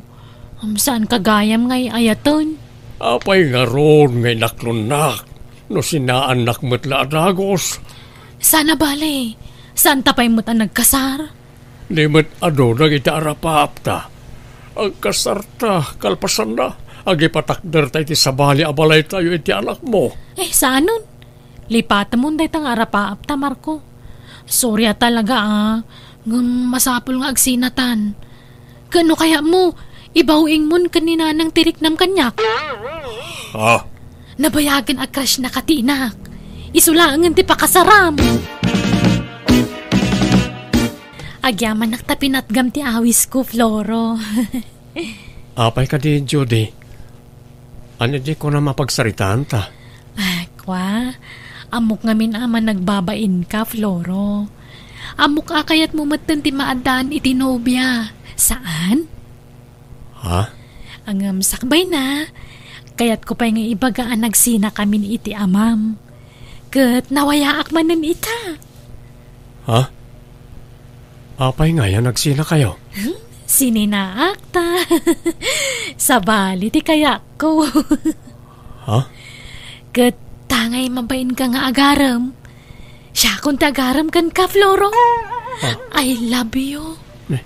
Um, saanka gayam nga ay-ayaten? Apay ngarud nga inaklonnak no sinaannak met la a dagus? Saan a bale, saanta pay met a nagkasar? Di met adu dagiti arapaapta. Agkasarta, kalpasanna, agipatakderta iti sabali a balaytayo iti anakmo. Eh, saanen? Lipatemon dayta nga arapaapta, Marco. Sorry a talaga, a. Ngem masapul nga agsinatan. Ket no kayatmo, ibaw-ingmon ken ni Nanang ti riknam kaniak. Ah? Nabayagen a crush na katinak. Isu laengen ti pakasaram. Agyamanak ta pinatgam ti awisko, Floro. Apay kadi, Judy? Ania di kunam a pagsaritaanta? Ah, kua, ammok ngamin a managbabainka, Floro. Ammok a kayatmo metten ti maaddaan iti nobia. Saan? Ha? Ngem sakbayna, kayatko pay nga ibaga a nagsinakamin iti amam. Ket nawayaak manen ita. Ha? Apay ngay a nagsinakayo? Hmm? Sininaak ta. Sabali ti kayatko. Ha? Ket tangay mabainka nga agarem. Siakon ti agarem kenka, Floro. Ha? I love you. Eh,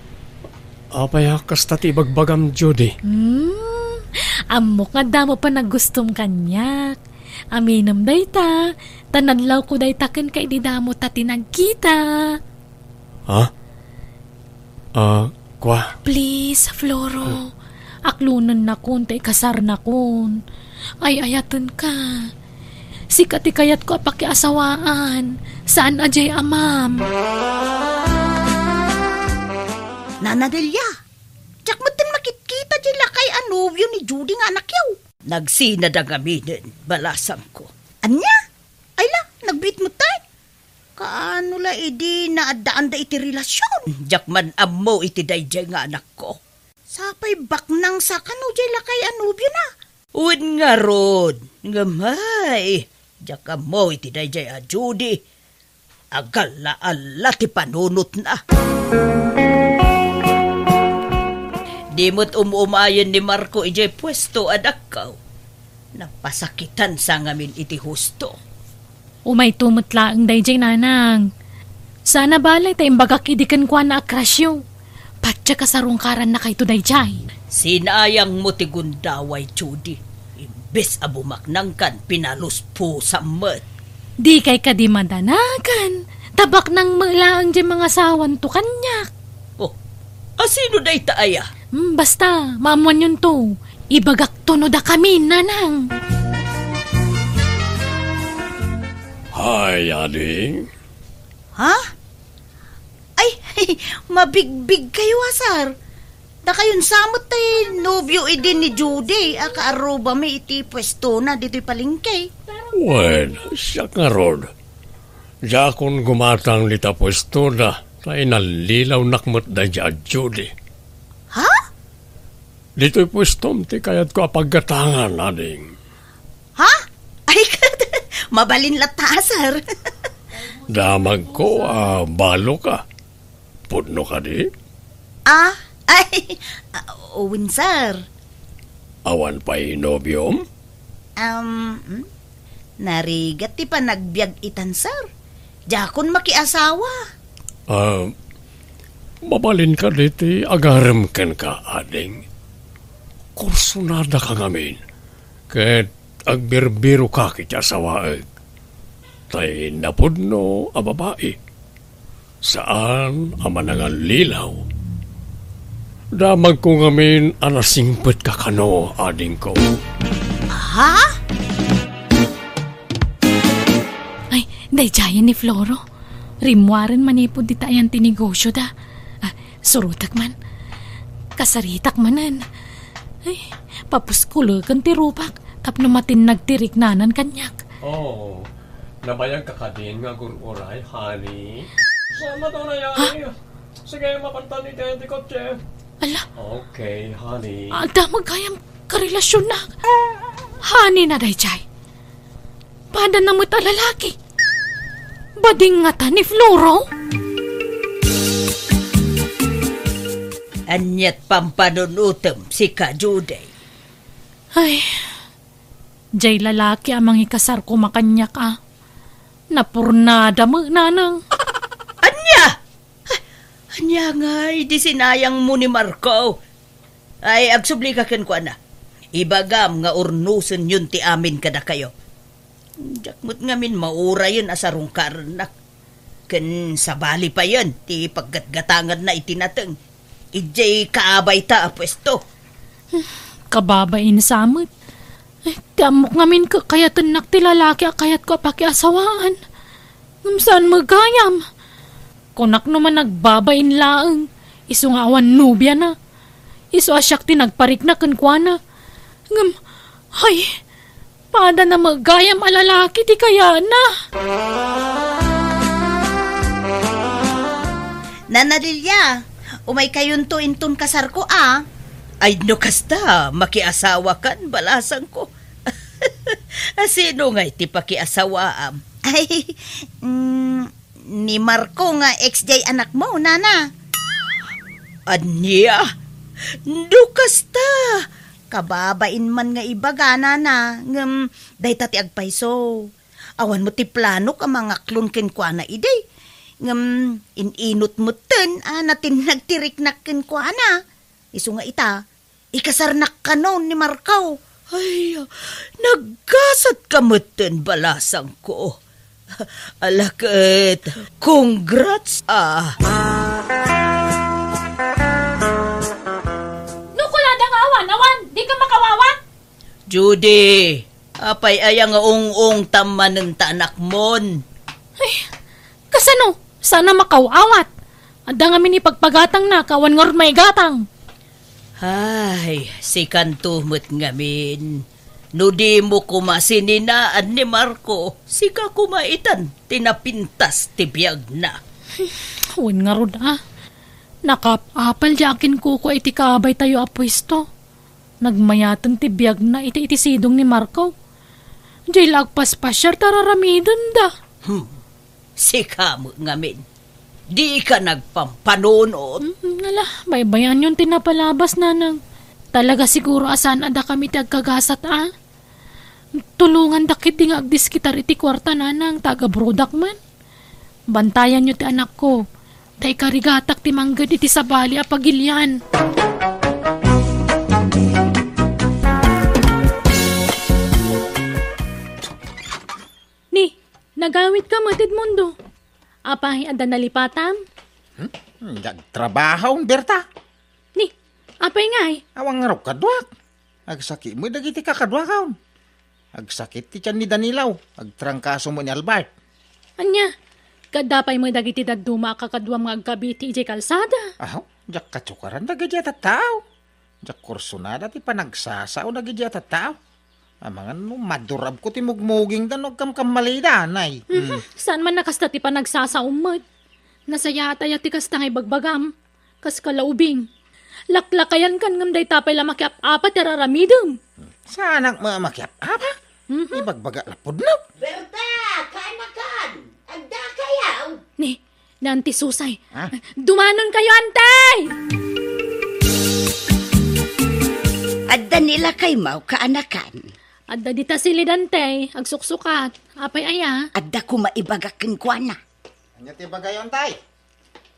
apay a kasta ti ibagbagam, Judy? Hmm, ammok nga adda mo panagustom kaniak. Aminem dayta, ta nadlawko dayta kenka idi damo ta ti nagkita. Ha? Ah, kua? Please, Floro. Aklonennakon ta ikasarnakon. Ay-ayatenka. Sika ti kayatko a pakiasawaan. Saan a diay amam. Nana Delia, diak metten makitkita diay lakay a nobio ni Judy nga anakyo. Nagsinada ngaminen, balasangko. Ania? Ay la, nagbiit met tay. Kaano la idi naaddaanda iti relasion? Diak man ammo iti daydiay nga anakko. Sapay baknang sa kano diay lakay a nobiona? Wen ngarud, ngem ay, diak ammo iti daydiay a Judy. Agalla-alla ti panunotna. Di met um-umayen ni Marco idiay puesto a dakko. Napasakitan sa ngamin iti husto. Umayto met laeng daydiay, nanang. Saan a bale ta imbagak idi kenkuana a crushyo. Patyak a sarungkarannakayto daydiay. Sinayangmo ti gundaway, Judy. Imbes a bumaknangkan, pinaluspusam met. Dikay kadi madanagan, ta baknang met laeng diay mangasawanto kaniak. Oh, a sino dayta aya? Hmm, basta, maammoanyonto. Ibagakto no dakami, nanang. Hay, ading. Ha? Ay, mabigbigkayo a, sir. Dakayon sa met ti nobio idi ni Judy a kaarrubami iti puestona ditoy palengke. Wen, siak ngarud. Diakon gumatang dita puestona, ta inallilawnak met daydiay a Judy. Ha? Ditoy puestom ti kayatko a paggatangan, ading. Ha? Ay, mabalin latta, sir. Damagko a balo ka. Pudno kadi? Ah, ay, ah, wen, sir. Awan pay nobiom? Um, hmm? Narigat ti panagbiag itan, sir. Diakon makiasawa. Ah, mabalin kadi ti agarem kenka, ading? Kursunada ka ngamin, ket agbirbiroka iti asawaek. Tay napudno a babai. Saan a manangallilaw. Damagko ngamin a nasingpetka kano, adingko. Ha? Ay, daydiayen ni Floro. Rimmuaren manipud dita ayan ti negosyoda. Ah, surotek man. Kasaritak manen. Ay, papuskuleken ti rupak tapno matinnag ti riknanan kaniak. Oh, nabayagka kadin nga agur-uray, honey? Sa mato na yan, Ha? eh. Sige, mapantan iti, iti kotse. Ala. Okay, honey. Adda met gayam karelasionnak. Honey na daydiay. Padana met a lalaki. Bading ngata ni Floro? Aniat pampanunutem, sika, Judy? Ay, jay lalaki a mangikasar koma kaniak a. Napurnada met, nanang. Ania? Ania ngay di sinayangmo ni Marco? Ay, agsubli ka kenkuana. Ibagam nga urnosenyon ti amin kadakayo. Diak met ngamin maurayen a sarungkarennak. Ken sabali payen ti paggatgatanganna iti nateng idiay kaabayta a puesto. Kababain sa met. Eh, ti ammok ngamin kakayatennak ti lalaki a kayatko a pakiasawaan. Ngem saan met gayam. Kunak no managbabain laeng, isu nga awan nobiana. Isu a siak ti nagparikna kenkuana. Ngem, hay, padana met gayam a lalaki ti kayana. Nana Lilia, umaykayonto inton kasarko a. Ay, no kasta, makiasawakan, balasangko. A sino ngay ti pakiasawaam? Ay, mm, ni Marco nga ex jay anakmo, nana. Ania? No kasta, kababain man nga ibaga, nana, ngem dayta ti agpayso. Awan met ti planok a mangaklon kenkuana idi. Ngem in-inut metten a natinnag ti riknak kenkuana. Isu nga ita, ikasarnak kano ni Marco. Ay, naggasatka metten, balasangko. Ala ket, congrats, ah. No kunada nga awan, awan, di ka makawawat? Judy, apay aya nga ung-ungtam manen ta anakmon? Ay, kasano? Saan a makaw-awat? Adda ngamin ipagpagatangna, awan ngarud maigatang. Ay, sikanto met ngamin. No dimo koma sininaan ni Marco, sika koma itan ti napintas ti biagna. Wen ngarud a. Nakaap-apal diay akinkukua iti kaabay tayo a puesto. Nagmayaten ti biagna iti, iti sidong ni Marco. Diay la agpaspasiar ta ar-aramidenda. Hmm. Sika met ngamin, dika nagpampanunot. Mm, ala, baybayanyon ti napalabas, nanang. Talaga siguro a saan a dakami ti agkagasat a. Tulonganda ketdi nga agdiskitar iti kuarta, nanang, ta agabrodak man. Bantayanyo ti anakko, ta ikarigatak ti mangged iti sabali a pagilian. Nagawidka met, Edmundo. Apay, adda nalipatam? Hmm? Nagtrabaho, Berta. Ni, apay ngay? Awan ngarud kaduak. Agsakit met dagiti kakaduakon. Agsakit ti tian ni Danilo. Agtrangkaso met ni Albert. Ania, kadda pay met dagiti dadduma a kakaduam nga agkabit idiay kalsada? Aho, diak katukaran dagiti a tattao. Diak kursunada ti panagsasao dagiti a tattao. Amangan no madurabko ti mugmugingda no agkamkammalida, nay. Mhm. Hmm. Saan man a kasta ti panagsasao met? Nasayaat aya ti kasta nga ibagbagam? Kas kalaubing. Laklakayankan ngem dayta pay la makiap-apa ti ar-aramidem. Saanak met a makiap-apa? Mhm. Ibagbaga la pudno. Berta, kaanakan! Adda kayaw? Ni, Nanti Susay. Ha? Dumanon kayo, Antay! Adda ni lakay mo, kaanakan. Adda dita silid, Antay, agsuksukat. Apay aya? Adda koma ibagak kenkuana. Ania ti ibagayo, Antay?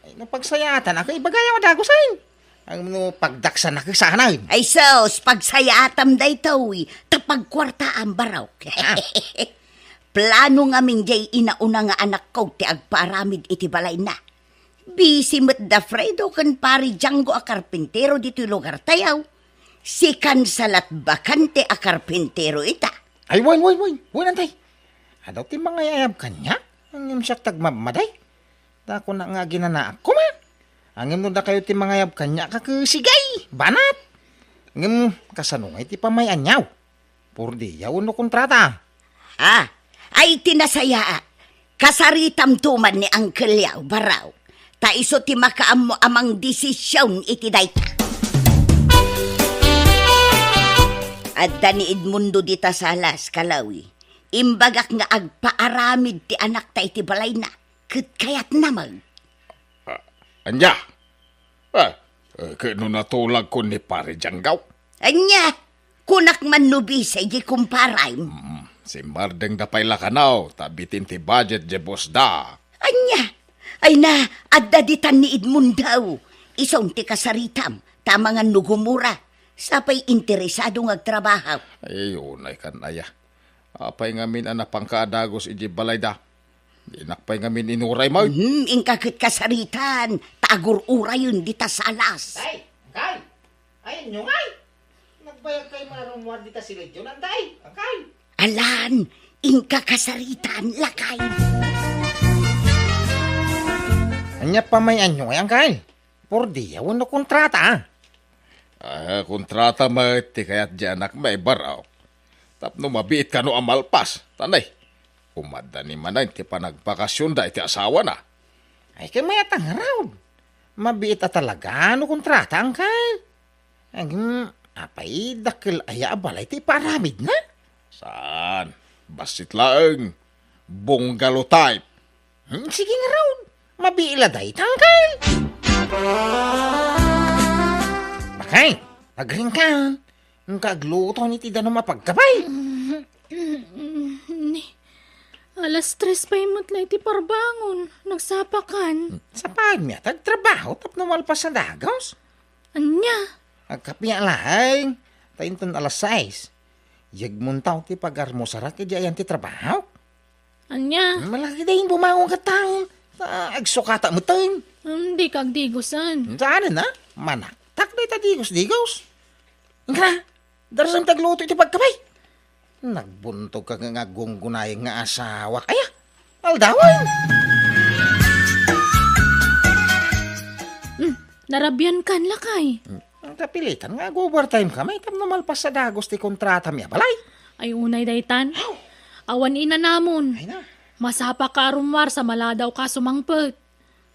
Ay, no pagsayaatan ako, ibagayo a dagusen. Ay, no pagdaksan ako, saan? Ay sus, pagsayaatam daytoy, ta pagkuartaam, barok. Ah. Plano ngamin jay inauna nga anakko ti agpaaramid iti balayna. Busy met da Fredo ken Pari Django a karpintero ditoy lugartayo. Sikan sa lat bakante a karpintero ita. Ay, wen, wen, wen. Wen, Antay. Adu ti mangayayab kaniak? Ngem siak ti agmammaday. Ta kuna nga aginanaak koma. Ngem no dakayo ti mangayab kaniak, kakesigay, banat. Ngem kasano ngay ti pamay-anyo? Purdiya wenno kontrata? Ha? Ay, ti nasayaat. Kasaritamto man ni Uncle Yao, barok. Ta isu ti makaammo a mangdesision iti dayta. Adda ni Edmundo dita Salas, kalawi. Imbagak nga agpaaramid ti anakta iti balayna, ket kayatna met. Ah, ania? Ah, eh, ket no natulagko ni Pare Janggaw? Ania? Kunak man no bisay di kumparam. Mm, simmardengda pay la kano, ta bitin ti budget di bossda. Ania? Ay na, adda ditan ni Edmundo. Isun ti kasaritam, ta amangan no gumura. Sapay interesado nga agtrabaho. Ay, unay kan aya. Apay ngamin a napangka a dagus idiay balayda? Dinak pay ngamin inuray met. Hmm, inka ket kasaritan, ta agur-urayen dita Salas. Tay, Angkay! Ay, ania ngay? Nagbayag kay marummuar dita silidyo, Antay? Angkay! Alan, inka kasaritan, lakay. Ania pay, ania ngay, Angkay? Purdiya wenno kontrata? Ah, kontrata met ti kayat di anakmi, barok. Tapno mabiit kano a malpas, ta nay, umadda ni manen ti panagpakasionda iti asawana. Ay, ket mayat a ngarud. Mabiit a talaga no kontrata, Angkay. Agim, apay, dakkel aya a balay ti ipaaramidna? Saan? Bassit laeng. Bungalow type. Hmm, sige ngarud. Mabiit la dayta, Angkay. Bakay, agriingkan. Inka agluto iti danum a pagkabay. Ni, alas tres pay met la iti parbangon. Nagsapakan. Sapakanmi a ti agtrabaho tapno malpas a dagus. Ania? Agkapiak laeng. Ta inton alas sais, yegmonto ti pagarmusarak idiay ayan ti trabaho. Ania? Malaki dayta bumangon ket taon. Ta agsukatak metten. Hmm, dika agdigusen. Saan a? Manaktak dayta digus-digus. Inka, darasem ti agluto iti pagkabay. Nagbuntogka nga agunggunayeng nga asawak. Aya, aldawen. Hmm, narabiankan, lakay. Hmm, kapilitan nga ag-overtime kami tapno malpas a dagus ti kontratami a balay. Ay, unay daytan. Aw! Awan inanamon. Ay na. Masapaka a rummuar sa maladawka a sumangpet.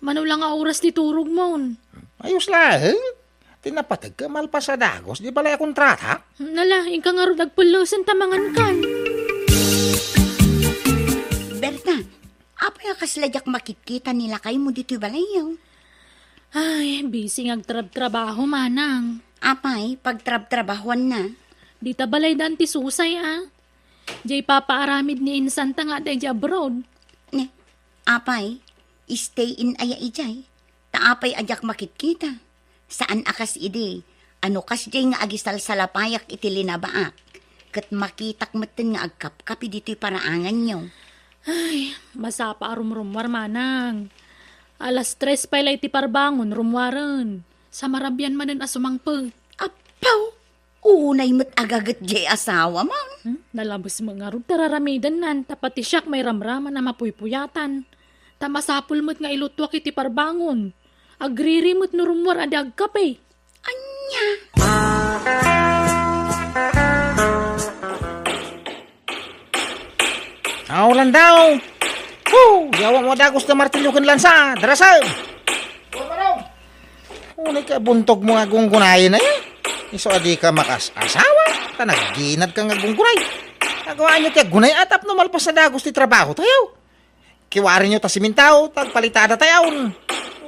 Mano la nga oras ti turogmon? Ayos laeng. Ti napateg ket malpas a dagus di balay a kontrata. Nala, inka ngarud agpellesen ta mangankan. Berta, apay a kasla diak makitkita ni lakaymo ditoy balayyo? Ay, busy nga agtrabtrabaho, manang. Apay, pagtrabtrabahoanna? Dita balayda Anti Susay, a. Jay papaaramid ni insanta nga adda idiay abroad. Ne, apay, stay in aya idiay? Ta apay a diak makitkita? Saan a kas idi, ano kasdiay nga agisalsalapayak iti linabaak, ket makitak metten nga agkapkapi ditoy paraanganyo. Ay, masapa a rumrummuar, manang. Alas tres pay la iti parbangon, rummuaren. Sa marabian manen a sumangpet. Apaw, unay met agaget jay asawam. Hmm? Nalabes met ngarud ti raramidennan, ta pati siak mairamraman a mapuypuyatan. Ta masapul met nga ilutuak iti parbangon. Agriri met no rummuar a di agkape. Ania? Aw, Landao! Hu! Yawa mo dagus ti martilyo ken lansa! Darasem! Unay ka buntog mo nga gunggunayen, ay? Isu a di ka makas-asawa, ta nagginad ka nga gunggunay. Nagawaanyo ti aggunay a tapno malpas a dagus ti trabaho tayo. Kiwarinyo ta simintaw, ta agpalitada tayon.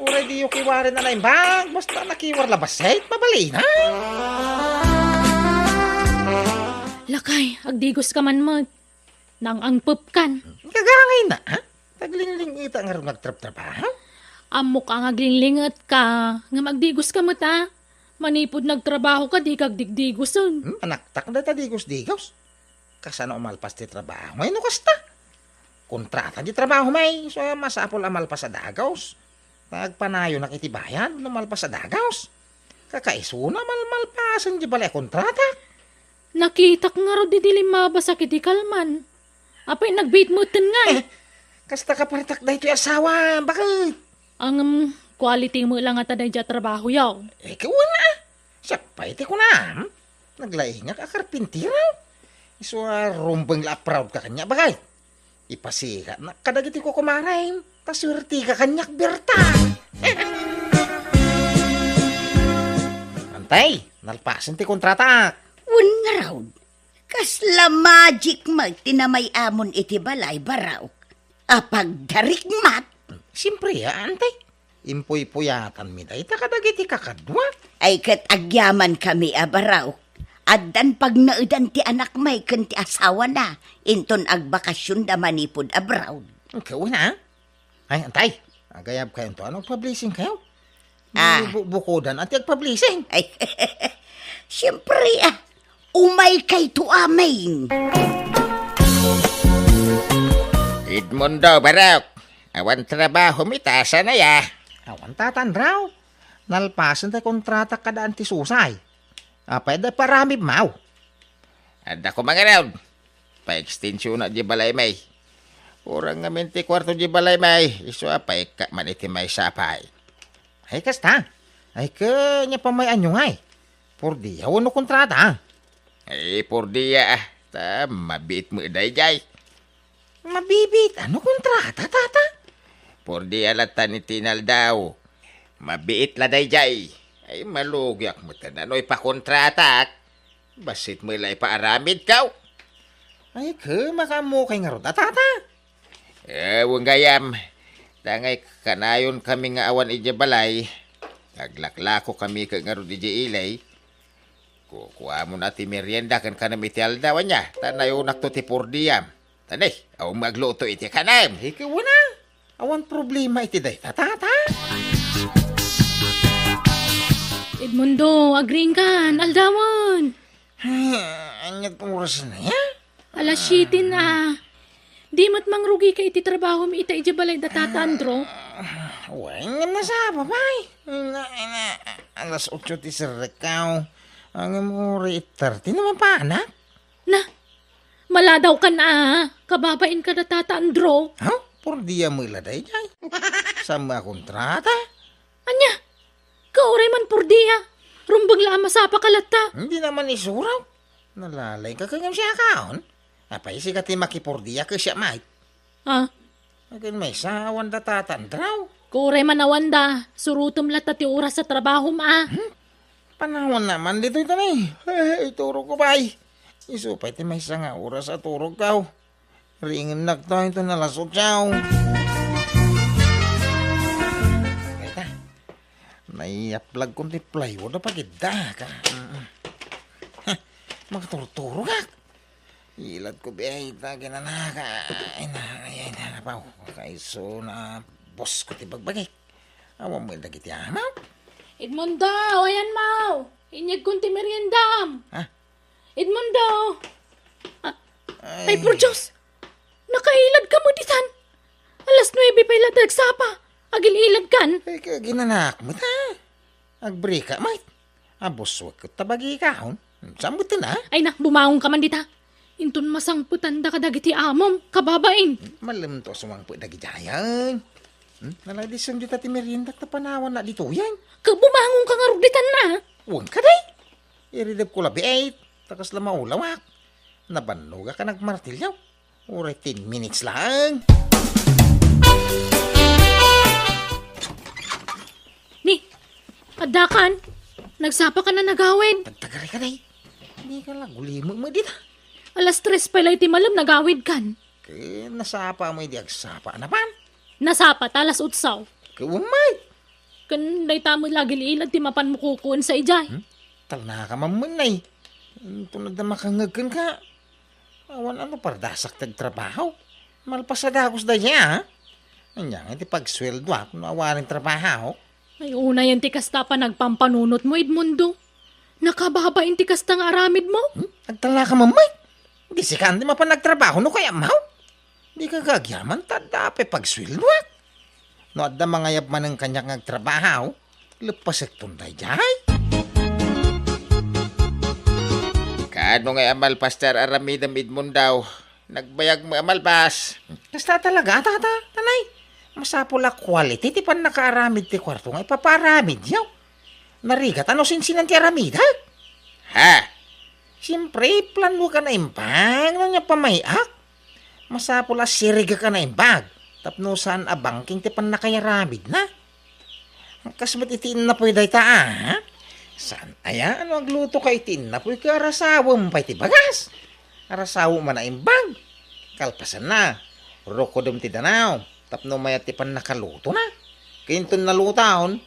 Uray diyo kiwari na naimbag, basta nakiwar la bassit, mabalin, ha? Lakay, agdigos ka man met. Nang-angpepkan. Kagangay na, ha? Taglingling-ita nga ron nagtrabtrabaho? Ammok a nga aglinglinget ka, nga magdigos ka met, ha? Manipud nagtrabaho ka, di ka agdigdigosen. Hmm, manaktak dayta digos-digos. Kasano a malpas ti trabaho? Ngay no kasta? Kontrata di trabaho, may. So, masapul a malpas a dagos. Nagpanayonak iti bayad no malpas a dagos. Kakaisuna, malmalpasen di balay a kontrata. Nakitak ngarud idi limmabasak iti kalman. Apay, nagbiit metten ngay. Eh, kasta ka partak daytoy asawa, bakit? Ngem, quality met la ngata daydiay a trabahoyo. Eh, kawana. Siak pay ti kunam. Naglaingak a karpintero. Isu a rumbeng la a proud ka kaniak, bakit? Ipasigatnak kadagiti kukumarem, ta suerte ka kaniak, Berta. Antay, nalpasen ti kontrataak. Wen ngarud, kasla magic met ti namay-amon iti balay, Baraok. Apagdarikmat. Siempre, a, antay. Impuypuyatanmi dayta kadagiti kakadua. Ay ket agyamankami a Baraok. Addan pagnaedan ti anakmi ken ti asawana, inton agbakasionda manipud abroad. Kauna? Ay, antay. Agayabkayo, no agpablessing kayo? Ah. Bu-, bukodan, ati agpablessing. Ay, siyempre, ah. Umaykayto amin. Edmundo, Barok. Awan trabaho mi, ta saan aya? Awan, Tata Andraw. Nalpasen ti kontrata kada Anti Susay. Apay da paramib maw? Adda ko mangarod. Pa-extension na di balay may. Kurang ngamin ti kwarto di balay may. Isu a paikka man iti maysa pay. Ay, kasta. Ay, kanya pa may anyo ngay. Purdiya wenno kontrata? Ay, purdiya, ah. Ta, mabiit mo dayjay. Mabibiit? Ano kontrata, tata? Purdiya latan iti inaldaw. Mabiit la dayjay. Ay, malugiak met no ipakontratak. Bassit mo la ipaaramid kaw. Ay, ke, makaammo kay ngarud, a, tata? Eh, wen gayam. Dangay kanayon kami nga awan iti balay. Aglaklako kami ket ngarud iti ilay. Kukuamon a ti merienda ken kanam iti aldaw, ania, ta nayonakto ti purdiam. Tani, awan magluto iti kanam. Ay, kawana. Awan problema iti dayta, tata. Edmundo, agriingkan, aldawen. Ay, aniat oras na ya? Alas siete na. Di met mangrugika iti trabahom ita idiay balay da Tata Andro? Wen, ngem nasapa pay. Ina, ina, alas otso ti serrek kaw. Ngem uray eight thirty na mapanak. Na, maladawkan a, kababain kada Tata Andro. Ha? Purdiya met la dayjay. Saan a kontrata? Ania? Kauray man purdiya. Rumbeng la a masapaka latta. Hindi naman isuraw. Nalalayka kaniam siak, on? Apay, sika ti makipurdiya ket siak met. Ah? Akin maysa, awan da Tata Andraw. Kauray man awan da. Surotem latta ti oras a trabahom a. Hmm? Panawan naman ditoy, tani. Ay, turog ko pay. Isu pay ti maysa nga oras a turog kaw. Ringennak tayo ito na lasot siya, oh. Teka, naiaplagkon ti plywood a pagidda, ka. Mm. Heh, makaturturog ak. Ilat ko biya ita kinanaka. Ay na, ay, ay na, napaw. Kaiso na boss ko ti bagbagik. Awan mo dagiti amaw? Edmundo, ayan mo. Inyag kun ti meriendam. Ha? Edmundo! Ah, ay, por Diyos! Nakailad ka mo di Adda agsapa. Agil-ilad kan. Ay, ka-, ginanak met, ha? Agbrika met. Abuswek ket ta bagika, hon? Saan met na? Ay na, bumangon ka man dita. Inton masangpetan da kadagiti amom, kababain. Malem to a sumangpet dagidiay. Hmm? Naladisan dita ti merienda ta panawan na ditoyen. Ka bumangon ka ngarud ditan na. Wen ka, day. Iridep ko labi, eh. Ta kasla maulawak. Nabannoga ka nagmartilyo. Uray ten minutes lang. Ni, adda kan? Nagsapa ka na nagawid? Tagtagari ka, day. Di ka la, gulimo mo dita. Alas tres pay la iti malem nagawid kan. Ket nasapa mo idi agsapa na pan? Nasapa ta alas otso. Ket umay. Ken dayta met la agil-ilad ti mapan mo kukuensa idiay. Hmm? Talna ka mammen, nay. Inton adda makangngeg kenka. Awan ano pardasak ti agtrabaho. Malpas a dagus daydiay, ha? Ania nga ti pagsueldoak no awanen trabaho? Ay, unayen ti kasta a panagpampanunot mo, Edmundo. Nakababain ti kasta nga aramid mo. Hmm? Agtalna ka mammen. Di sika ti mapan agtrabaho no kayatmo. Di ka gagyaman ta adda pay pagsueldoak. No adda mangayab manen kaniak nga agtrabaho, leppasekton daydiay. Kaano nga amalpas ti ar-aramidem, Edmundo? Nagbayag mo amalpas. Kasta talaga, tata, tanay. Masapul a quality ti pannakaaramid ti kuarto nga ipapaaramidyo. Narigat a no sinsinan ti aramidek. Ha? Siempre, plano ka naimbag no ania pamay-ak. Masapul a sirigek a naimbag tapno saan a bangking ti pannakayaramidna. Kas met iti innapuy dayta, a? Saan aya no agluto ka iti innapuy ket arasawem pay ti bagas? Arasawem a naimbag. Kalpasanna, rukodem ti danaw tapno mayat ti pannakalutona. Ket inton nalutaon,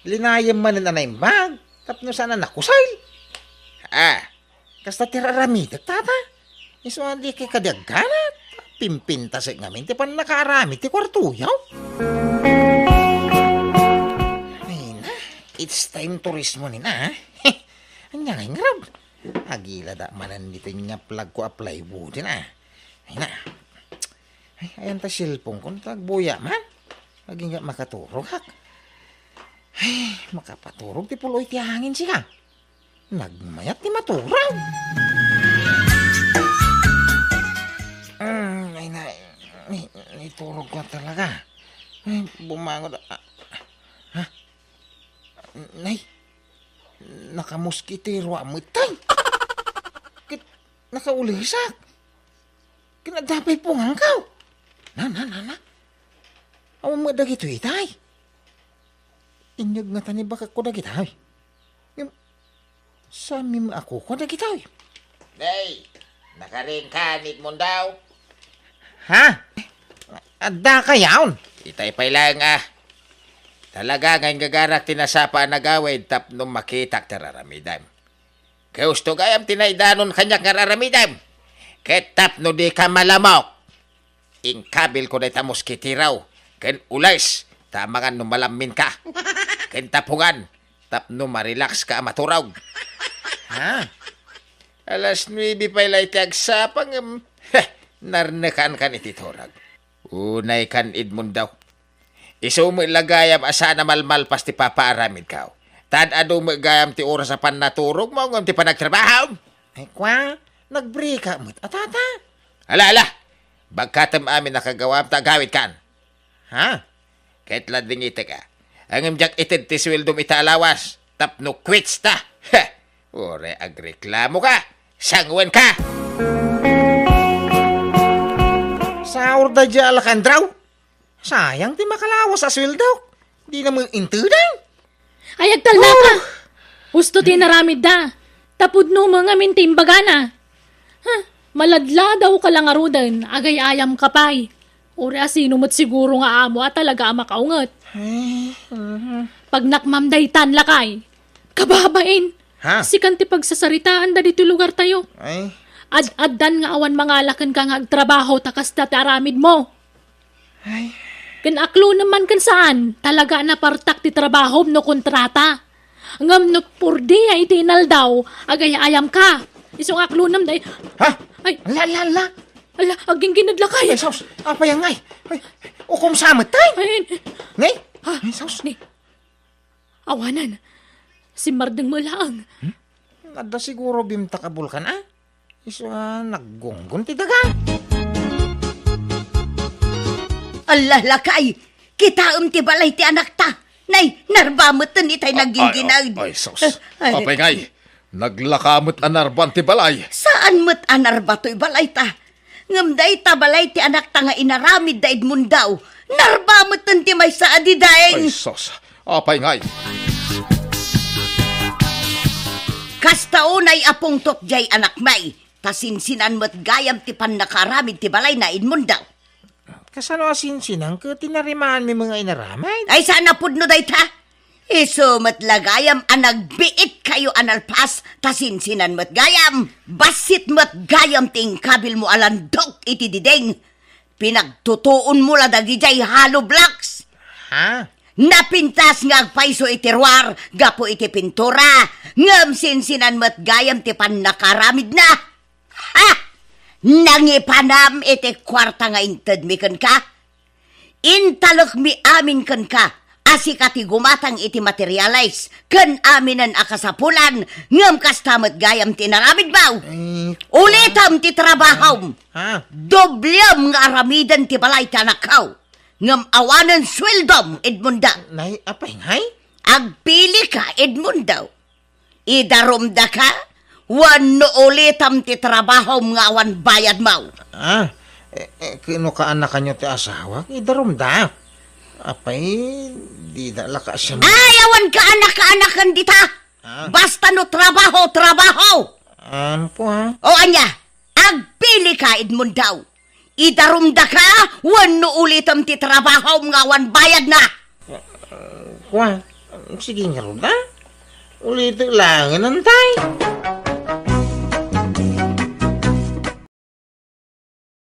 linayem manen a naimbag tapno saan a nakusel. Ah, kasta ti ar-aramidek, tata? Isu a di kay kadi agganat, pimpintasek ngamin ti pannakaaramid ti kuartoyo. Ay na, it's time to rest mo ni na, ha? Ania ngay ngarud? Agilada manen ditoy nga plagko a plywood na. Ay na. Ay, ayan ta cellphone ko, ta agbuya man. Agingga makaturogak. Ay, makapaturog ti puloy ti hangin sika. Nagmayat ti maturog. Mm, ay, na, ni, niturog ko talaga. Ay, bumangon. Ah, ha? Nay, nakamuskitero a met, tay. Ket nakaulisak. Ket adda pay punganko. Na, na, na, na. Awan met dagitoy, tay. Inyeg ngata ni bakakko dagitoy. Ngem, saan mi maakuko dagitoy? Nay, nakarin ka, Edmundo? Ha? Adda kayaon? Itay pay laeng, ah. Talaga nga inggagarak ti nasapa a nagawid tapno makitak ti ar-aramidem. Gusto gayam ti naidanon kaniak nga ar-aramidem. Ket tapno di ka malamok, inkabilko dayta moskitero ken ules ta amangan no malammin ka. Ken ta pungan tapno marelax ka a maturog. Ha? Alas nuebe pay la iti agsapa ngem, heh, narnekan kan iti turog. Unay kan Edmundo. Isu met la gayam a saan a malmalpas ti papaaramidko. Tan adu met gayam ti oras a pannaturogmo ngem ti panagtrabahom. Ay, kwa, nagbrika met a, tata. Ala, ala! Bagkatem amin a kagawam ta agawidkan. Ha? Ket la dingitek a. Ngem diak ited ti sueldom ita a lawas tapno quits ta. Heh! Uray agreklamo ka. Sanguen ka! Saur da dia Alejandro. Sayang ti makalawas a sueldok. Di na mo intedang. Ay, agtalna ka! Oh! Husto ti inaramidda. Ta pudno mo ngamin ti imbagana. Ha? Maladladaw ka la ngaruden, agay-ayam ka pay. Uray a sino met siguro nga amo a talaga a makaunget. Ay, mhm. Pagnakmam daytan, lakay. Kababain! Ha? Sikan ti pagsasaritaan da ditoy lugartayo. Ay. Ad-addan nga awan mangala kenka nga agtrabaho ta kasta ti aramid mo. Ay. Ken aklonem man ken saan, talaga a napartak ti trabahom no kontrata. Ngem no purdia iti inaldaw, agay-ayam ka. Isu nga aklonem day. Ha? Ay. Ala, ala, ala. Ala, aggingginad lakay. Ay, sus. Apay ngay? Ay, ukom sa met, tay. Ay, Ngay? Ha? Ay, sus. Ni, awanan. Simmardeng met laeng. Hmm? Adda siguro bimtak a bulkan, a? Isu a naggunggon ti daga. Ala, lakay! Kitaem ti balay ti anakta. Nay, narba metten itay naggingginad. Ay, ay, sus. Ay. Apay ngay, naglaka met a narban ti balay. Saan met a narba toy balayta? Ngem dayta balay ti anakta nga inaramid da Edmundo. Narba metten ti maysa a diding. Ay, sus. Apay ngay. Kasta unay a pungtot jay anakmi, ta sinsinan met gayam ti pannakaaramid ti balayna Edmundo. Kasano a sinsinan ket ti narimaanmi nga inaramid? Ay, saan a pudno dayta? Isu met la gayam a nagbiit kayo a nalpas, ta sinsinan met gayam. Bassit met gayam ti inkabilmo a landok iti diding. Pinagtutuonmo la dagijay hollow blocks. Ha? Napintas nga agpayso iti ruar gapu iti pintura, ngem sinsinan met gayam ti pannakaaramidna. Ha! Nangipanam iti kuarta nga intedmi kenka? Intalekmi amin kenka a sika ti gumatang iti materials ken aminen a kasapulan, ngem kasta met gayam ti inaramidmo. Eh, Ulitem ti trabahom. Ha? Doblem nga aramiden ti balay ti anakko. Ngem awanen sueldom, Edmundo. Nay, apay ngay? Agpilika, Edmundo. Idarumdaka wenno ulitem ti trabahom nga awan bayadmo. Ah, eh, eh, kano kaanakanyo ti asawak? Idarumda. Apay, dida la ka siya. Ay, awan kaanakaanakan dita. Ah. Basta no trabaho, trabaho. Ano po, ha? O ania, agpilika, Edmundo. Idarumdaka wenno ulitem ti trabahom nga awan bayadna. Kua, sige ngarud, ha? Ulitek laengen, tay.